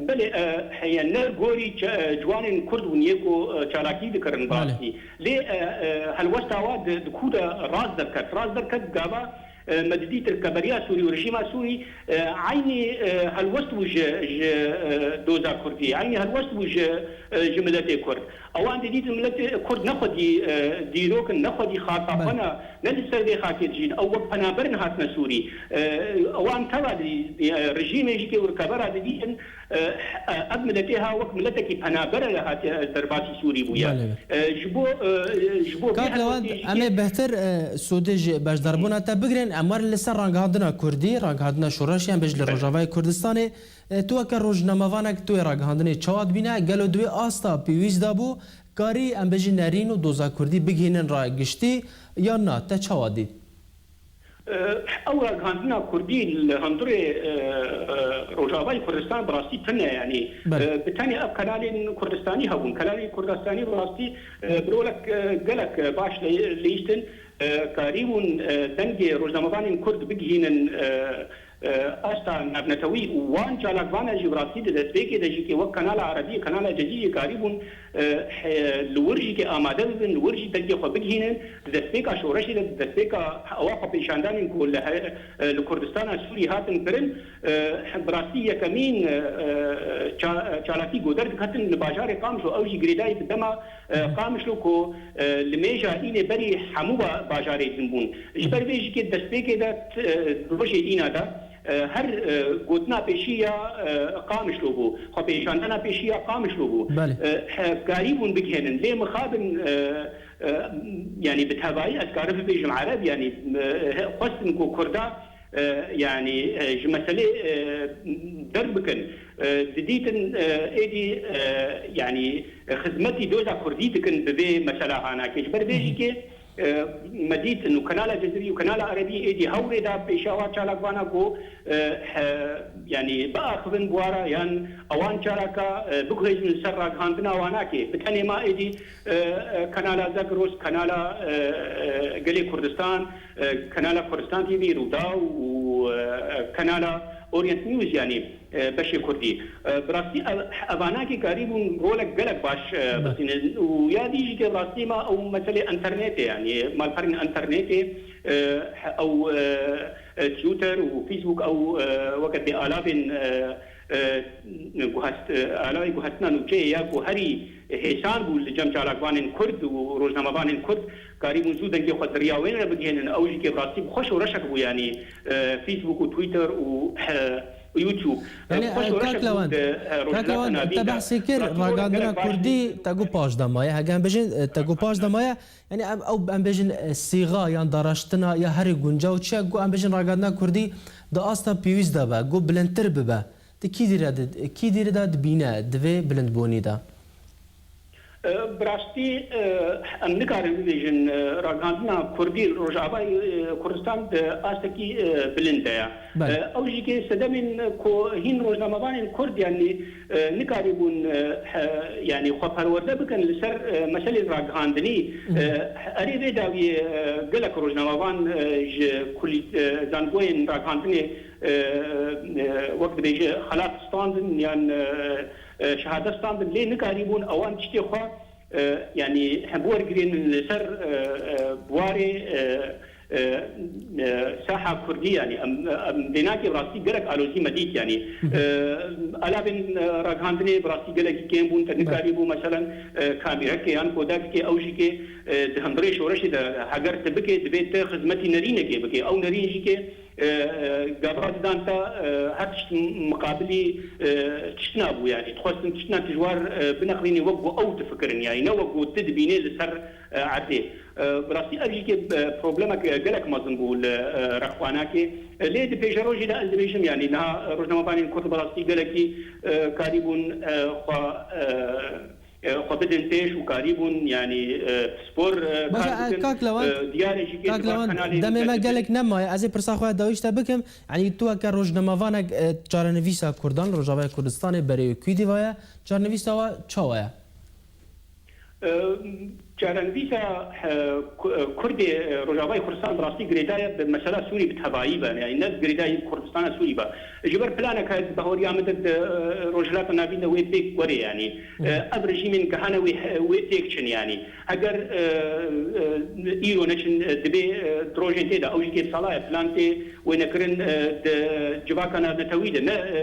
belê, e, heye ne gorî çe-, e, ciwanên Kurd bûn yê ku, e, çalakî dikirin Belê. rastî. Lê, e, e, helwesta wa di, di ku de rast derket. Rast derket gava, e, me didît rikeberiya Sûrî û rejîma Sûrî, e, eynî, e, helwest bû ji, ji, e, doza Kurdî. Eynî helwest bû ji, e, ji miletê Kurd. Ewan didîtin miletê Kurd ne xwedî, e, dîrok in, ne xwedî xaka xwe ne, ne li ser vê xakê dijîn. Ew wek penaber in hatine Sûrî. E, ewan teva di, e, rejîmê jî kê û rikebera didîtin, e, e, ev miletê ha wek miletekî penaber e hatiye derbasî Sûrî bûye. Belê. E, ji bo, e, ji bo vê Kak Lewand, helwestê jî em ê bêhtir, e, sûdê ji beşdarbûna te bigrin. Em werin li ser rangihandina Kurdî, rangihandina şoreşiyan bêj li Belê. Rojavayê Kurdistanê. E, tu weke rojnamevanek tu yê ragihandinê çawa dibîne? Gelo di wê asta pêwîst de bû, karî em bêjin nerîn û doza kurdî bigihînin raya giştî yan na? Te çawa dît? E, ew ragihandina kurdî li hundirê, e, e, Rojavayê Kurdistan bi rastî tune, yanî, Belê. E, bi tenê ev kanalên Kurdistanî hebûn. Kanalên Kurdistanî bi rastî, e, bi rolek, e, gelek, e, baş lê-, lihiştin. E, karîbûn, e, dengê rojnamevanên Kurd bigihînin, e, e, asta navnetewî û wan çalakvana jî bi rastî di destpêkê de jî kê wek Kanala Erebiyê, Kanala Cezîrê karîbûn, e, he-, li wir jî kê amade bibin, li wir jî dengê xwe bigihînin, di destpêka şoreşê de, di destpêka ewa xwepêşandanên ku li he-, e, li Kurdistana Sûrî hatin kirin, e, bi rastî yekemîn, e, e, ça-, çalakî ku derdiketin li bajarê Qamişlo, ew jî girêdayî bi dema e, Qamişlo ku, e, li mêja înê berî hemû ba-, bajarê din bûn. Ji ber vê jî kê destpêkê de, t-, e, rojê îna de, e, her, e, gotina pêşî ya, e, Qamişlo bû. Xwepêşandana pêşî ya Qamişlo bû. Belê. E, he, karîbûn bigihênin. Lê mixabin, e, e, yanî bi tevayî ez karim bibêjim Ereb, yanî, e, he, xwestin ku Kurda e, yanî, e, ji meselê, e, derbikin. E, didîtin, e, êdî, e, yanî, e, xizmetî doza kurdî dikin bi vê mesela hanakê. Ji ber vê jî kê, e, me dîtin û Kanala Cezirî û Kanala Erebî êdî hewrê da pêşawa çalakvana ku, e, he, yanî biaxivin bi wara yan ewan çalaka, e, biguhêzin li ser ragihandina wanakê. Bi tenê ma êdî, e, e, Kanala Zagros, Kanala, e, e, Gelê Kurdistan, e, Kanala Kurdistan T V, Rûdaw û, e, Kanala Orient News, yanî, e, beşê Kurdî. E, bi rastî ev, evanakê karîbûn rolek gelek baş, e, Be. Bistînin û ya dî jî ke bi rastî ma ew meselê enternetê, yanî malperên enternetê, e, ew, e, e, Twitter û Facebook ew, e, weke tê alavên, e, e, guhest-, e, alavê guhestina nûçeyê ya ku herî hêsan bû li cem çalakvanên Kurd û rojnamevanên Kurd, karîbûn zû dengê xwe di riya wê re bigihênin. Ew jî kê bi rastî bi xwe şoreşek bû, yanî, e, Facebook û Twitter û, e, YouTube. E, Yanî, bi xwe e, şoreşek Kak bû Lewand, di, e, Kak Rojhilata Lewand, Navîn te de. behsê kir, Bi rastî ragandina rol gelek baş Kurdî bû. te got paşda maye. Hege em bêjin, e, te got paşda maye, yanî em, ew, em bêjin, e, sîxa yan daraştina ya herî guncaw çi ye? Got em bêjin ragandina Kurdî di asta pêwîst de be, got bilindtir bibe. Di kî dîre di, kî dîre de dibîne di vê bilindbûnî de? E, bi rastî, e, em nikarin bibêjin, e, ragihandina Kurdî li Rojavayê, e, Kurdistan di astekî, e, bilind de ye. Belê. E, ew jî kê sedemên ku hîn rojnamevanên Kurd, yanî, e, nikarîbûn, e, he, yanî xwe perwerde bikin li ser, e, meselên ragihandinî. Hı hı. E, erê vê dawiyê, e, gelek rojnamevan, e, ji kulî-, e, zangoyên ragihandinê, e, e, wek dibêje xelat standin yan, e, e, şehade standin, lê nikarîbûn ewan tiştê xwe, e, yanî hem wergirên li ser, e, e, buwarê, e, e, e, saha kurdî, yanî em, em dênakê rastî gelek alozî me dît, yanî, Hı hı. e, alavên, e, ragihandinê bi rastî gelekî kêm bûn, te Belê. nikarîbû, meselen, e, kamîrekê yan kodakekê ew jî kê, e, di hundirê şoreşê de heger tu bikê, divê tu xizmetî nerînekê bikê. Ew nerîn jî kê, e, e, gava didan te, e, her tişt miqabilî, e, tiştina bû, yanî dixwestin tiştina tu ji war, e, bineqlînî wek ku ew difikirin, yanî ne wek ku tu dibînê li ser, e, erdê. E, bi rastî ev jî kê, e, problemek, e, gelek mezin bû li, e, rexxwanakê. E, lê di pêşerojê de ez dibêjim, yanî niha rojnamevanên Kurd bi rastî gelekî, e, karîbûn, e, xwe, e, e, xwe bidin pêş û karîbûn, yanî, e, pispor, e, Baş e, kar e, bikin. Kak Lewand, E, diyar e jî kê Kak di van Lewand, kanalên demê me gelek nemaye. Ez ê pirsa xwe ya dawî ji te bikim. Yanî tu weke rojnamevanek, e, çarenivîsa Kurdan, Rojavaya Kurdistanê berê wê kû dî vaye, çarenivîsa we çawa ye? E, çarenivîsa, e, Ku-, e, Kurdê, e, Rojavayê Kurdistan bi rastî girêdayî bi mesela Sûrî bi tevayî be. Yanî ne girêdayî Kurdistana Sûrî be. Ji ber planek heye di bahoriya min de, di, e, Rojhilata Navîn de wê pêk were, yanî. E, ev rejîmên ke hene wê, wê pêk çin, yanî. Heger, e, e, îro neçin, e, divê, e, di rojên tê de, ew jî kê bi sala ye, plan tê wê nekirin, e, di civaka navnetewî de, ne, e,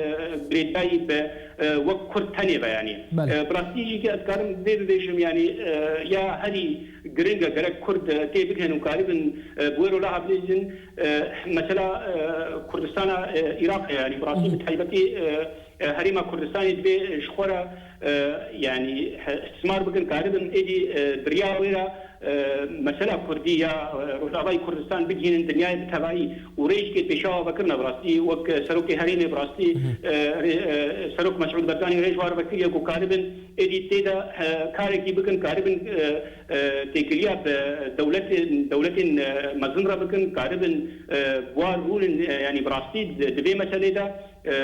girêdayî bi, e, wek Kurd tenê ve, yanî. Belê. E, bi rastî jî ke ez karim vê bibêjim, yanî, e, ya herî giring e, gerek Kurd, e, tê bigihên û karibin, e, bi wê rola hevlêzin, e, mesela, e, Kurdistana, e, Iraqê, yanî bi rastî bi taybetî, e, e, Herêma Kurdistanê divê ji xwe re, e, yanî, he, îstismar bikin, karibin êdî, e, bi riya wê re, e, mesela Kurdî ya, e, Rojavayê Kurdistan bigihînin dinyayê bi tevayî û rê jî kê pêşawa vekirine bi rastî, wek, e, Serokê Herêmê bi rastî, e, rê-, e, Serok Mesûd Barzanî rê ji wa re vekiriye ku karibin êdî tê de, e, karekî bikin, karibin, e, e, têkiliya bi dewletên, dewletên, e, mezin re bikin, karibin, e, bi wa rûnin, e, yanî bi rastî di, di vê meselê de, e,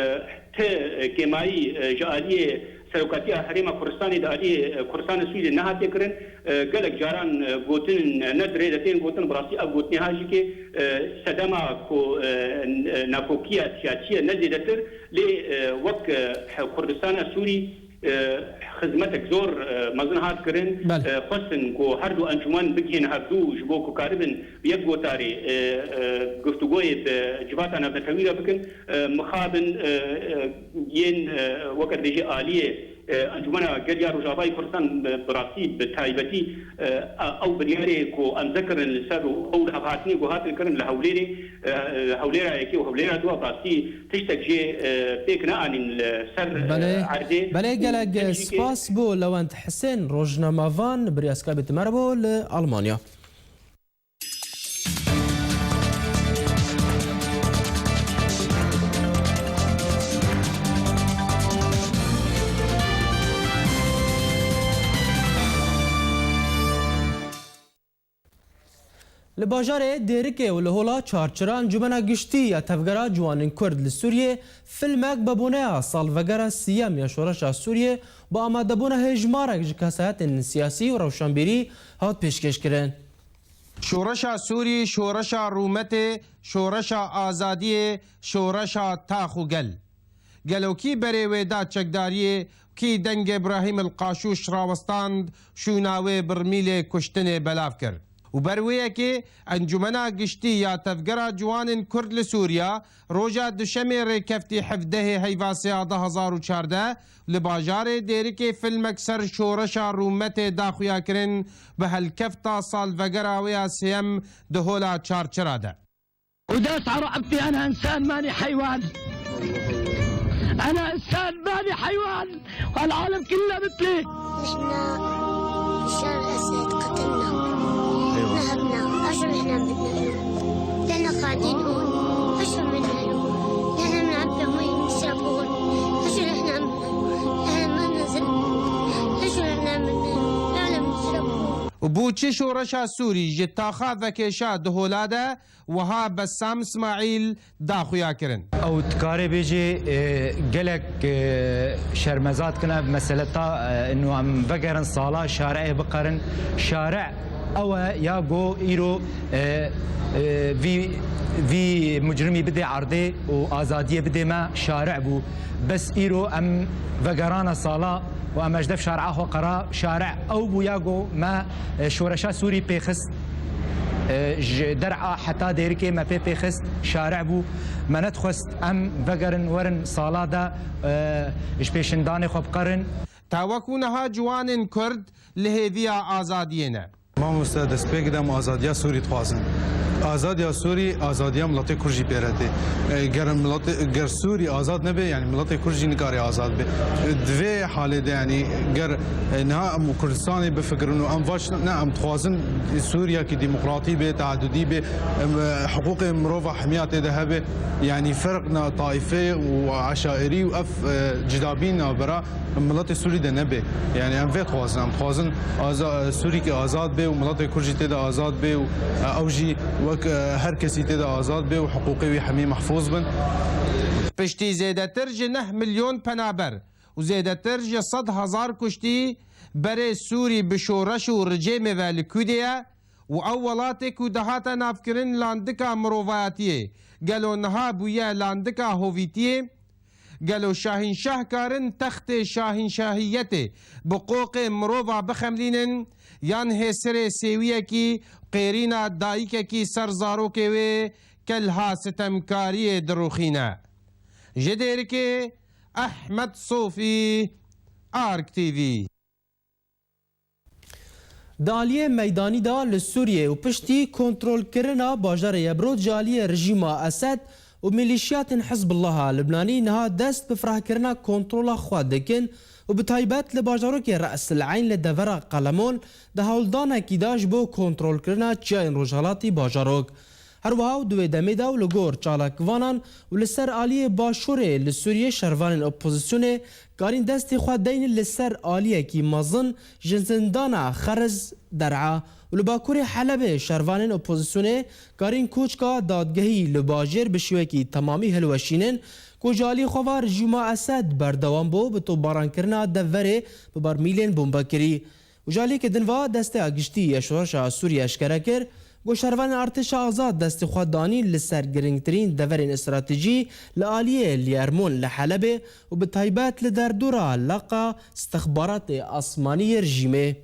ti kêmayî, e, ji aliyê Serokatiya Herêma Kurdistanê di aliyê, e, Kurdistanê Sûriyê nehatiye kirin. E, gelek caran, e, gotin, e, ne dirê de tên gotin, bi rastî ev gotinê ha jî kê, e, sedema ku, e, n-, e, nakokiya siyasî ye ne zêdetir, lê, e, wek, e, Kurdistana Sûrî, e, xizmetek zor, e, mezin hat kirin. Belê. E, xwestin ku her du encûmen bigihên hevdû ji bo ku karibin bi yek gotarê, e, e, guftûgoyê bi civata navnetewî re bikin. E, mixabin, e, e, yên, e, weke dibêjî aliyê, e, Encûmena Gel ya Rojavayê Kurdistan, e, bi rastî, bi taybetî, e, a-, ew biryarê ku emze kirin li ser û ew lihevhatinê ku hatin kirin li Hewlêrê, e, e, Hewlêra Yekê û Hewlêra Dua bi rastî tiştek jê, e, pêk neanîn li ser, e, Belê. erdê. Belê, û gelek, e, gelek jî spas bo Lewent Hisên, rojnamevan, bi rêya Skypeê me re bû li Almanya. Li bajarê Dêrikê û li Hola Çarçira Encûmena Giştî ya Tevgera Ciwanên Kurd li Sûriyê filmek bi boneya salvegera siyem ya Şoreşa Sûriyê bi amadebûna hêjmarek ji kesayetên siyasî û rewşenbîrî hat pêşkêşkirin. Şoreşa Sûrî, şoreşa rûmetê, şoreşa azadiyê, şoreşa tax û gel. Gelokî berê wê da çekdariyê, kî dengê Brahîm el Qaşûş rawestand, şûna wê bi rimîlê kuştinê belav kir. Û ber wê yekê Encûmena Giştî ya Tevgera Ciwanên Kurd li Sûriya, roja Duşemê rêkeftî hevdehê Heyvasê ya du hezar û çardeh, li bajarê Dêrikê filmek ser şoreşa rûmetê da xuyakirin, bi helkefta salvegera wê ya sêyem di Hola Çarçira de. وداس على رقبتي، أنا إنسان ماني حيوان. أنا إنسان ماني حيوان. والعالم كله مثلي. نحن بشار الأسد قتلنا. أيوة. نهبنا. أشو نحن بدنا اليوم؟ لأنه قاعدين هون. أشو بدنا اليوم؟ نحن بنعبي مي نشرب هون. أشو نحن عم، نحن ما نزل. أشو نحن بدنا العالم نشرب هون. û bo çi şoreşa Sûrî ji taxa vekêşa di Hola de, wiha Bessam Îsmaîl da xuya kirin. Ew dikare bêjê, e, gelek, e, şermezar dikin ev mesele ta, e, ino em vegerin sala şareê bixerin. Şare ew e ya go îro, e, e, vî, vî mucrimî bidê erdê û azadiyê bidê me, şare bû. Bes îro em vegerane sala û em ji dev şare'a xwe qera. Şare ew bû ya go me, e, şoreşa Sûrî pêxist, e, ji der'a heta Dêrikê me pê pêxist, şare bû. Me nedixwest em vegerin werin sala de, e, ji pêşindanê xwe biqerin. Ta wekû niha ciwanên Kurd li hêviya azadiyê ne. Mamoste, destpêk de em azadiya Sûrî dixwazin. Azadiya Sûrî, azadiya miletê Kurd jî pê re tê. E, ger miletê, ger Sûrî azad nebe, yanî miletê Kurd jî nikare azad be. E, di vê halê de, yanî ger, e, niha em Kurdistanê bifikirin û em vaş ne, em dixwazin Sûriyekî demokratî be, teadudî be, em, e, hiqûqê mirova hemiya tê de hebe, yanî ferq na taîfe û eşairî û ev, e, cidabîn navbera miletê Sûrî de nebe. Yanî em vê dixwazin, em dixwazin aza-, Sûrîkê azad be û miletê Kurd jî tê de azad be û, e, ew jî wek, e, her kesî tê de azad be û hiqûqê wî hemî mehfûz bin. Piştî zêdetir ji neh milyon penaber û zêdetir ji sed hezar kuştî berê Sûrî bi şoreş û ricêmê ve li kûdê ye Û ew welatê ku dihate navkirin landika mirovayetiyê, gelo niha bûye landika hovîtiyê? Gelo şahînşah karin textê şahînşahiyetê bi qoqê mirova bixemlînin, yan hêsirê sêwiyekî, qêrîna dayikekî ser zarokê wê kelha sitemkariyê dirûxîne? Ji Dêrikê, Ehmed Sofî, Ark T V. Di aliyê meydanî de li Sûriyê û piştî kontrolkirina bajarê Yebrod ji aliyê rejîma Esed û milîşiyatên Hizbullaha Libnanî niha dest bi firehkirina kontrola xwe dikin û bi taybet li bajarokê Re'sil Eyn li devera Qelemon di hewldanekî de ji bo kontrolkirina çiyayên rojhelatî bajarok. Her wiha û di wê demê de û li gor çalakvanan û li ser aliyê başûrê li Sûriyê şervanên opozisyonê karîn destê xwe deynin li ser aliyekî mezin ji zindana Xeriz der'a û li bakurê Helebê şervanên opozisyonê karîn koçka dadgehî li bajêr bi şêwekî temamî hilweşînin ku ji alî xwe ve rejîma Esed berdewam bû bi topbarankirinê deverê bi bermîlên bombekirî. Û ji aliyekî din ve Desteya Giştî ya Şoreşa Sûriyê eşkere kir ku şervanên Artêşa Azad destê xwe danîn li ser girîngtirîn deverên stratejî li aliyê Lîermon li Helebê û bi taybet li derdora leqa stixbaratê asmanî yê rejîmê.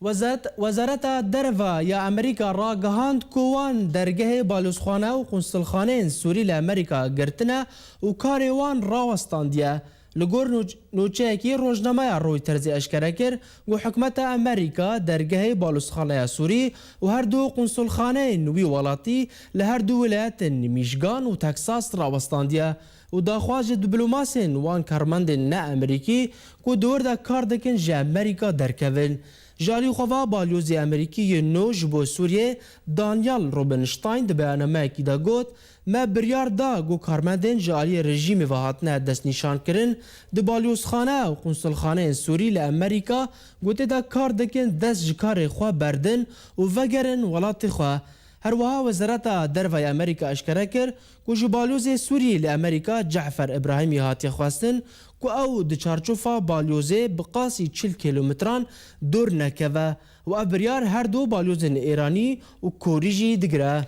Wezet-, Wezareta Derve ya Amerîka ragihand ku wan dergehê balozxane û qunsulxaneyên Sûrî li Amerîka girtine û karê wan rawestandiye. Li gor nûç-, nûçeyekî rojnameya Reutersê eşkere kir ku hikûmeta Amerîka dergehê balozxaneya Sûrî û her du qunsulxaneyên wî welatî li her du wilayetên Mîşgan û Teksas rawestandiye û daxwaz ji diplomasên wan karmendên ne Amerîkî ku di wir de kar dikin ji Amerîka derkevin. Ji alî xwe ve balyozê Amerîkî yê nû ji bo Sûriyê Daniel Rubinstein di beyanameyekî de got, me biryar da ku karmendên ji aliyê rejîmê ve hatine destnîşankirin di balyozxane û qunsulxaneyên Sûrî li Amerîka ku tê de kar dikin dest ji karê xwe berdin û vegerin welatê xwe. Her wiha Wezareta Derve ya Amerîka eşkere kir ku ji balyozê Sûriyê li Amerîka Cefer Îbrahîmî hatiye xwestin ku ew di çarçofa balyozê bi qasî çil kîlometran dûr nekeve û ev biryar her du balyozên Îranî û Korî jî digire.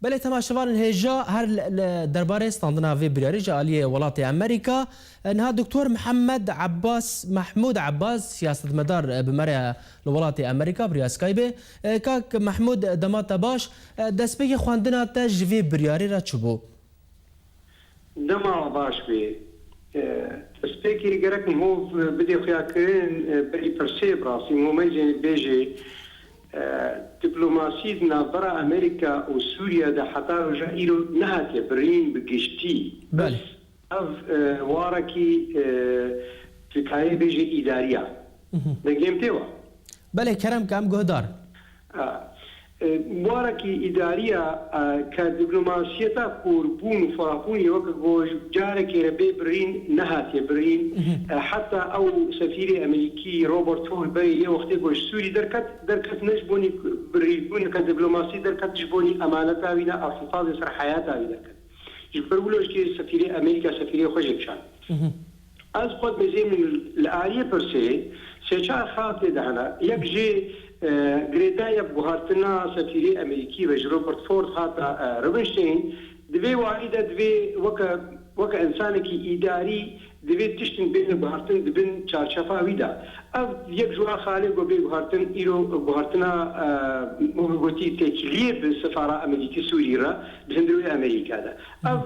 Belê temaşevanên hêja her li, li derbarê standina vê biryarî ji aliyê welatê Amerîka, e, niha Doktor Mihemed Ebbas, Mehmûd Ebbas, siyasetmedar, e, bi me re li welatê Amerîka bi riya Skypeê. E, Kak Mehmûd, dema te baş, e, destpêkê xwendina te ji vê biryarê re çi bû? Dema baş bê. E, destpêkê gerek mihov bidê xuyakirin, e, berî pirsê bi rastî mihov meyzê bêjê, e, diplomasî di navbera Amerîka û Sûriye de heta roja îro nehatiye birîn bi giştî. Belê. Bes ev, e, warekî, e, tu karê bêjê îdariya. Mhm. Dengê min tê wa? Belê, kerem ke em guhdar. A, e, warekî îdariya, e, ke diplomasiyeta korbûn û ferahbûnê weke ku carekê re bê birîn nehatiye birîn, Mhm. e, heta ew sefîrê Amerîkî Robert Ford berê yê wextê ku ji Sûrî derket, derket ne ji bonî birînbûneke diplomasî derket, ji bonî emaneta wî ne, ew hifazê ser heyata wî derket. Ji ber wilo jî sefîrê Amerîka sefîrê xwe jê kişand. Mhm. Ez xwe dibêjim li aliyê pirsê sê çar xal tê de hene. Yek jê, e, girêdayî ya guhartina sefîrê Amerîkî ve ji Robert Ford hata, e, Rubinstein. Di vê warî de divê weke, weke însanekî îdarî divê tiştin bêne guhartin di bin çarçefa wî de. Ev yek ji wan xalê ku bê guhartin, îro guhartina, e, weke gotî têkiliyê bi sefara Amerîkî Sûrî re di hundirê Amerîka de. Ev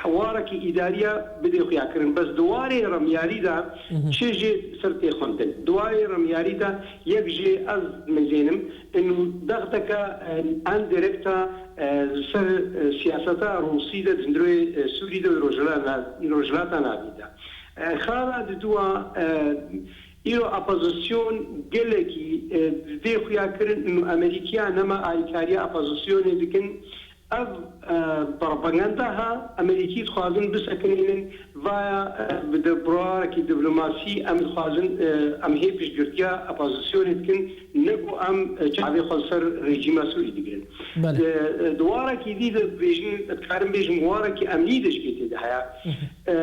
hewarekî îdariya bidê xuya kirin. Bes di warê remyarî de Mhm. çi jê ser tê xwendin. Di warê remyarî de yek jê ez mezênim, inu dexteke, e, endirekta, e, ser, e, siyaseta Rûsî de di hundirê, e, Sûrî de û Rojhilata Na-, Rojhilata Navî de. E, xala di dua, e, îro opozisyon gelekî, e, vê xuya kirin, inu Amerîkiya nema alîkariya opozisyonê dikin, Ev, e, propaganda ha, Amerîkî dixwazin bisekinînin, vaya, e, bi de-, bi rewayekî diplomasî em dixwazin, e, em hê piştgirtiya opozisyonê dikin, ne ku em, e, çavê xwe li ser rejîma Sûrî digirin. Belê. Di, e, di warekî dî de dibêjin, dikarim bêjim, warekî emnî de jî tê de heye. Hı hı. E,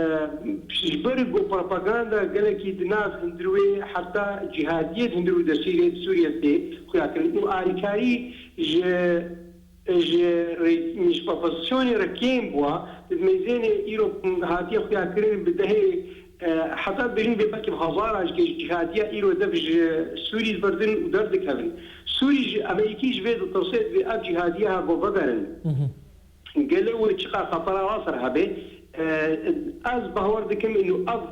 ji ber ku propaganda gelekî di nav hundirê heta cîhadiyê di hundir û destê Sûriyê tê xuyakirin û alîkarî ji ji rê-, ji opozisyonê re kêm bûa, di mêzênê îro hatiye xuyakirin bi dehê, e, heta dibêjin bê belkî bi hezara ji cihadiya îro dev ji Sûrî dibirdin û derdikevin. Sûrî ji Amerîkî ji vê ditirse divê ev cihadiya ha go vegerin. Hı hı. Gelo wê çiqas xetera wa ser hebe, e, ez bawer dikim inu ev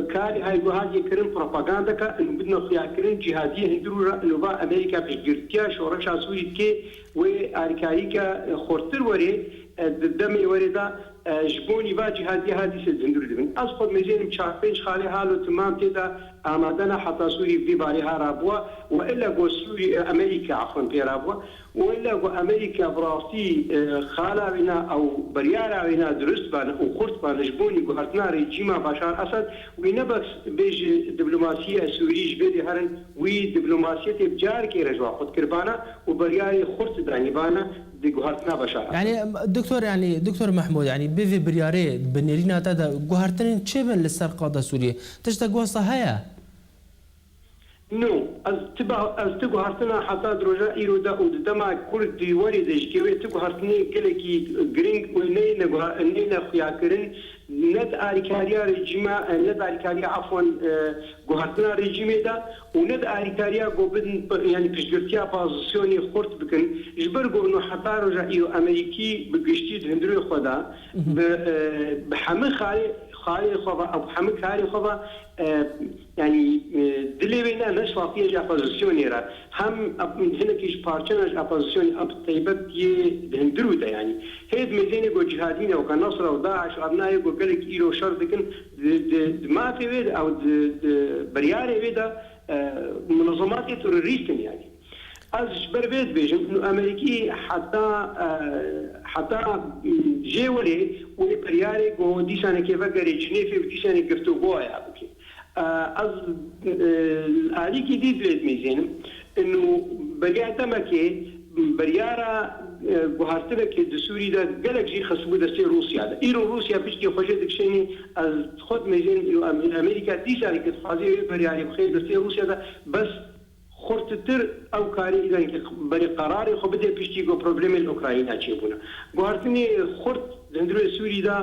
karî hay go hatiye kirin propagandeke inu bidine xuyakirin cihadiyê hundir û ra inu va Amerîka piştgirtiya şoreşa Sûrî dike, wê alîkarîke xurtir werê, e, di demê werê de, e, ji bo nîva cihadiyê ha dîsê di hundir dibin. Ez xwe dimêzênim çar pênc xalê halo timam tê de amade ne heta Sûrî vî barê ha rabûwa û illa go Sûrî, e, Amerîka, efwen, pê rabûwa û illa go Amerîka bi rastî, e, xala wê ne ew biryara wê ne dirust bane û xurt bane ji bo nî guhertina rejîma Başar Esed, wî ne bes bê ji diplomasiya Sûrî ji vê dê herin, wî diplomasiyetê bi carekê re ji wan xurt kiribana û biryarê xurt danîbana di guhertina Başar Esed. Yani, Doktor, yani, Doktor Mehmûd, yani, bi vê biryarê, bi nêrîna te de guhertinên çi bin li ser qada Sûriyê? Tiştek wesa heye? No, ez ti ba-, ez ti guhertina heta di roja îro de û di dema kurt di werê de jî wê ti guhertinê gelekî giring û neyne guha-, neyne xuyakirin, ne di alîkariya rejîma, ne di alîkariya, afwan, e, guhertina rejîmê de û ne di alîkariya ku bidin, yani piştgirtiya opozisyonê xurt bikin. Ji ber ku no heta roja îro Amerîkî bi giştî di hundirê xwe de, Hı hı. bi, e, bi hemî xalê, xalê xwe ve, ew hemî karê xwe ve, e, yani, e, dilê wê ne, ne şafiye ji opozisyonê re. Hem ap-, hinekî ji parçena ji opozisyonê, ap-, taybet yê di hundir û de, yani. Hê di mêzênê ku cihadî ne, weke Nasra û DAIŞ û evnayê ku gelek îro şer dikin, di, di, di mafê wê de, ew di, di biryarê wê de, e, munezematê terorîst in, yani. Ez ji ber vê dibêjim, û Amerîkî heta, e, heta, m, jê werê wê biryarê ku dîsanekê vegerê Cinêfê û dîsanê giftogoya bike. E, ez, e, alîkî dî divê dimêzênim. Inu beriya demekê, beryara, e, guhartinekê di Sûrî de gelek jî xistibû destê Rûsya de. Îro Rûsya piştî xwe jê dikişênî, ez xwe dimêzênim, îro Am-, Amerîka dîsa dike dixwazê wê beryarê bixê destê Rûsya de, bes xurttir ew karê îdan ki berê qerarê xwe bidê piştî ku problemê li Ukrayna çêbûne. Guhartinê xurt di hundirê Sûrî de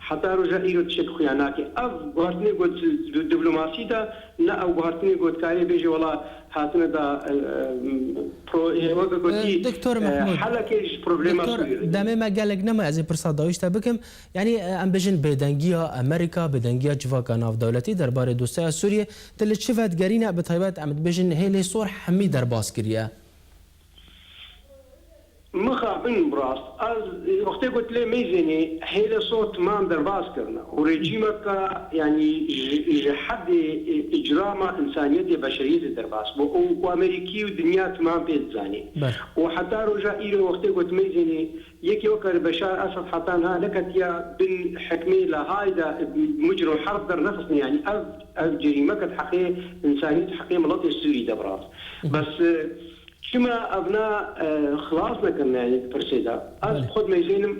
heta roja îro tiştek xuya nake. Ev guhartinê ku di, di diplomasî de ne ew guhartinê ku dikarê bêje wela hatine da, e, e, pro-, e, weke gotî, E, Doktor e, Mehmûd, helekê ji problema Doktor, Sûrî re. Demê me gelek nema, ez ê pirsa dawîş te bikim. Yani, e, em bêjin bêdengiya Amerîka, bêdengiya civaka navdewletî derbarê dosyaya Sûriyê, tu li çi vedigerîne, bi taybet em dibêjin hêlê sor hemî derbas kiriye? Mixabin bi rast, ez, e, wextê ku tu lê mêzênê hêlê sor timam derbas kirine û rejîmeka, yani, ji, ji hedê, e, îcrama însaniyetê beşeriyetê derbas bû û ku Amerîkî û dinya timam pê dizanê. Ber. Û heta roja îro wextê ku tu mêzênê Yekê weke Beşar Esed heta niha neketiya bin hikmê Lahayê de, mucrim herb dernexistin, yani ev, ev cerîmeke di heqê însaniyet, heqê miletê Sûrî de bi rast. Hı hı. Bes, e, çima evna, e, xilas nekirine, yani di pirsê de? Ez Belê. xwe dimêzênim,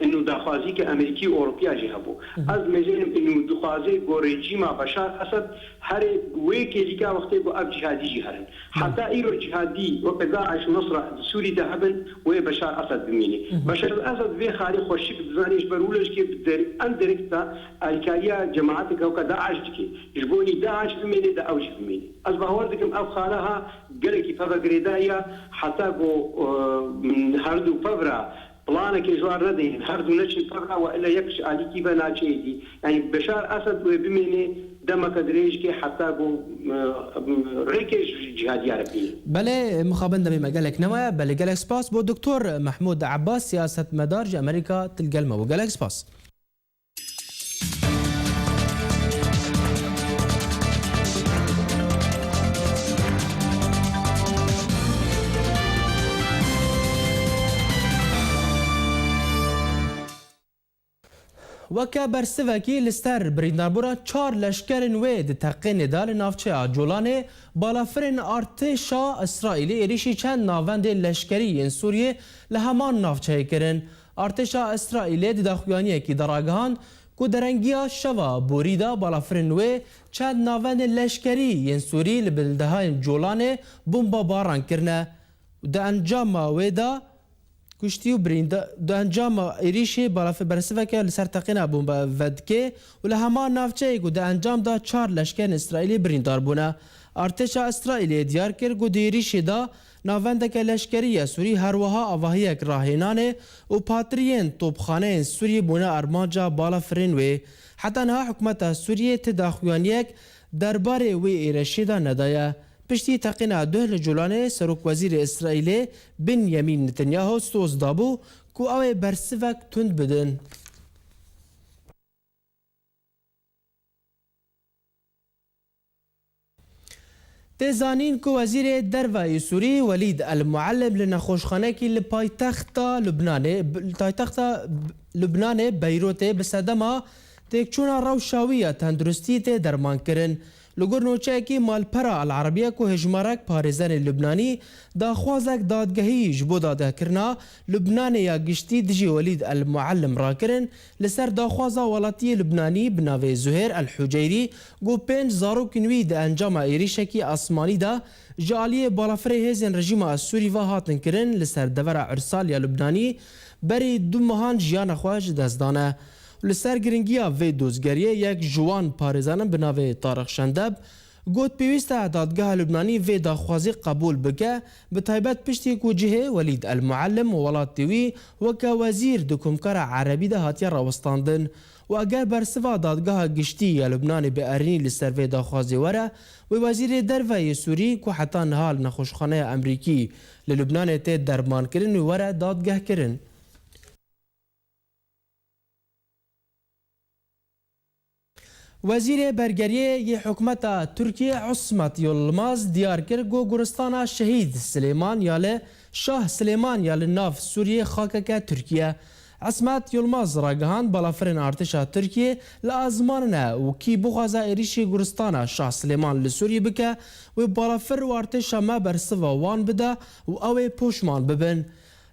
inu daxwazî ke Amerîkî û Ewropiya jî hebû. Hı hı. Ez dimêzênim inu dixwazê ku rejîma Beşar Esed herê wê kêlîka wextê ku ev cîhadî jî herin. Heta îro cihadî weke DAIŞ û Nusra di Sûrî de hebin, wê Beşar Esed bimîne. Hı hı. Beşar Esed vê xalê xweşik dizanê, ji ber wilo jikê bi der-, endirekt de alîkariya cemaeteke weke DAIŞ dike. Ji bo nî DAIŞ bimîne de ew jî bimîne. Ez bawer dikim ev xale ha gelekî peve girêdayî ya, heta ku, e, herdu pev re planekê ji wan re deynin, her du neçin pev re, we illa yek ji alîkî ve naçe êdî. Yani Beşar Esed wê bimêne demeke dirêjikê heta ku, e, rêkê ji cihadiya re bîne. Belê, mixabin demê me gelek nemaye. Belê, gelek spas bo Doktor Mehmûd Ebbas, siyasetmedar ji Amerîka, tu li gel me bû. Gelek spas. Weke bersivekî li ser birîndarbûna çar leşkerên wê di teqînê de li navçeya Colanê balafirên artêşa Îsraîlî êrîşî çend navendên leşkerî yên Sûriyê li heman navçeyê kirin. Artêşa Îsraîlê di daxuyaniyekî de ragihand ku derengiya şeva borî de balafirên wê çend navendên leşkerî yên Sûrî li bindehayên Colanê bombebaran kirine. Di encama wê de kuştî û birînda-, di encama êrîşê balafir bersiveke li ser teqîna bombe vedikê û li heman navçeyê ku di encam de çar leşkerên Îsraîlî birîndar bûne. Artêşa Îsraîlê diyar kir ku di êrîşê de navendeke leşkerî ya Sûrî her wiha avahiyek rahênanê û patiriyên topxaneyên Sûrî bûne armanca balafirên wê. Heta niha hikûmeta Sûriyê ti daxuyaniyek derbarê wê êrişê de nedaye. Piştî teqîna duh li Colanê Serokwezîrê Îsraîlê Binyamîn Netanyahu soz dabû ku ew ê bersivek tund bidin. Tê zanîn ku Wezîrê Derve yê Sûrî Welîd El Muallim li nexweşxanekî li paytexta Lubnanê, paytexta Lubnanê Beyrûtê bi sedema têkçûna rewşa wî ya tenduristî tê dermankirin. Li gor nûçeyekî malpera El Erebiye ku hejmarek parêzerên Lubnanî daxwazek dadgehî ji bo dadgehkirina Lubnanê ya giştî dijî Welîd El Muallim rakirin, li ser daxwaza welatiyê Lubnanî bi navê Zuhêr El Huceyrî, ku pênc zarokên wî di encama êrîşekî asmanî de ji aliyê balafirê hêzên rejîma Sûrî ve hatin kirin, li ser devera Îrsal ya Lubnanî berî du mehan jiyana xwe ji dest dane. Li ser giringiya vê dozgeriyê yek ji wan parêzeran bi navê Tariq Şendeb got, pêwîst e dadgeha Lubnanî vê daxwazî qebûl bike, bi taybet piştî ku cihê Welîd El Muallim û welatê wî weke wezîr di Komkara Erebî de hatiye rawestandin û eger bersiva dadgeha giştî ya Lubnanê bi erênî li ser vê daxwazê were, wê Wezîrê Derve yê Sûrî ku heta niha li nexweşxaneya Amerîkî li Lubnanê tê dermankirin wê were dadgehkirin. Wezîrê Bergeriyê yê hikûmeta Tirkiyê Ismet Yilmaz diyar kir ku goristana Şehîd Silêman ya li Şah Silêman ya li nav Sûriyê xakeke Tirkî ye. Ismet Yilmaz ragihand, balafirên artêşa Tirkiyê li azman ne û kî bixwaze êrîşî goristana Şah Silêman li Sûriyê bike, wê balafir û artêşa me bersiva wan bide û ew ê poşman bibin.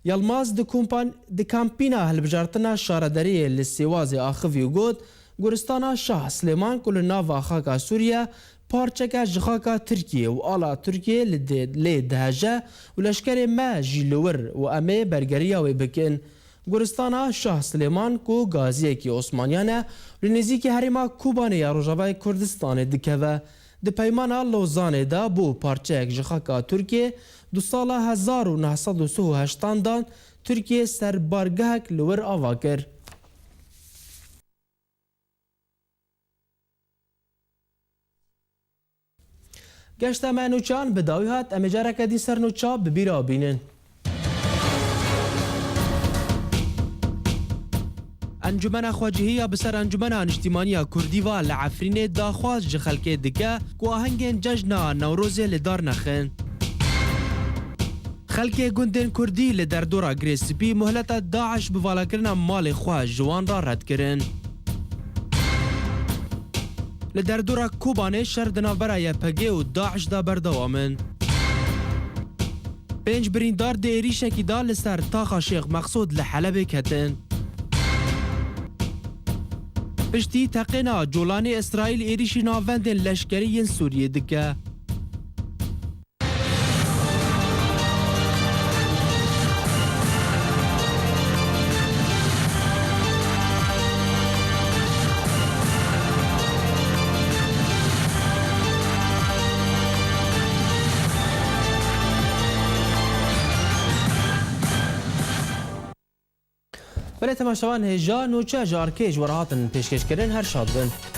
Yilmaz di kompan-, di kampîna hilbijartina şaredariyê li Sêwazê axivî û got, Goristana Şah Silêman ku li nava xaka Sûriye parçeke ji xaka Tirkiyê û ala Tirkiyê li dê-, lê diheje û leşkerê me jî li wir û em ê bergeriya wê bikin. Goristana Şah Silêman ku gaziyekî Osmaniyan e, li nêzîkî herêma Kobanê ya Rojavayê Kurdistanê dikeve. Di Peymana Lozanê de bû parçeyek ji xaka Tirkiyê, di sala hezar û neh sed û sih û heştan de Tirkiyê serbargehek li wir ava kir. Geşta me nûçan bi dawî hat, em ê careke dî ser nûça bi bîra bînin. Encûmena Xwecihî ya bi ser Encûmena Niştîmaniya Kurdî ve li Efrînê daxwaz ji xelkê dike ku ahengên cejna Newrozê li dar nexin. Xelkê gundên Kurdî li derdora Girê Spî muhleta DAIŞ bi valakirina malê xwe ji wan re red kirin. Li derdora Kobanê şer di navbera Y P G û DAIŞ de berdewam in. Pênc birîndar di êrîşekî de li ser taxa Şêx Meqsûd li Helebê ketin. Piştî teqîna Colanê, Îsraîl êrîşî navendên leşkerî yên Sûriyê dike. Belê temaşevan, hêja nûçe ji Arcade ji we re hatin pêşkêşkirin, her şad bin.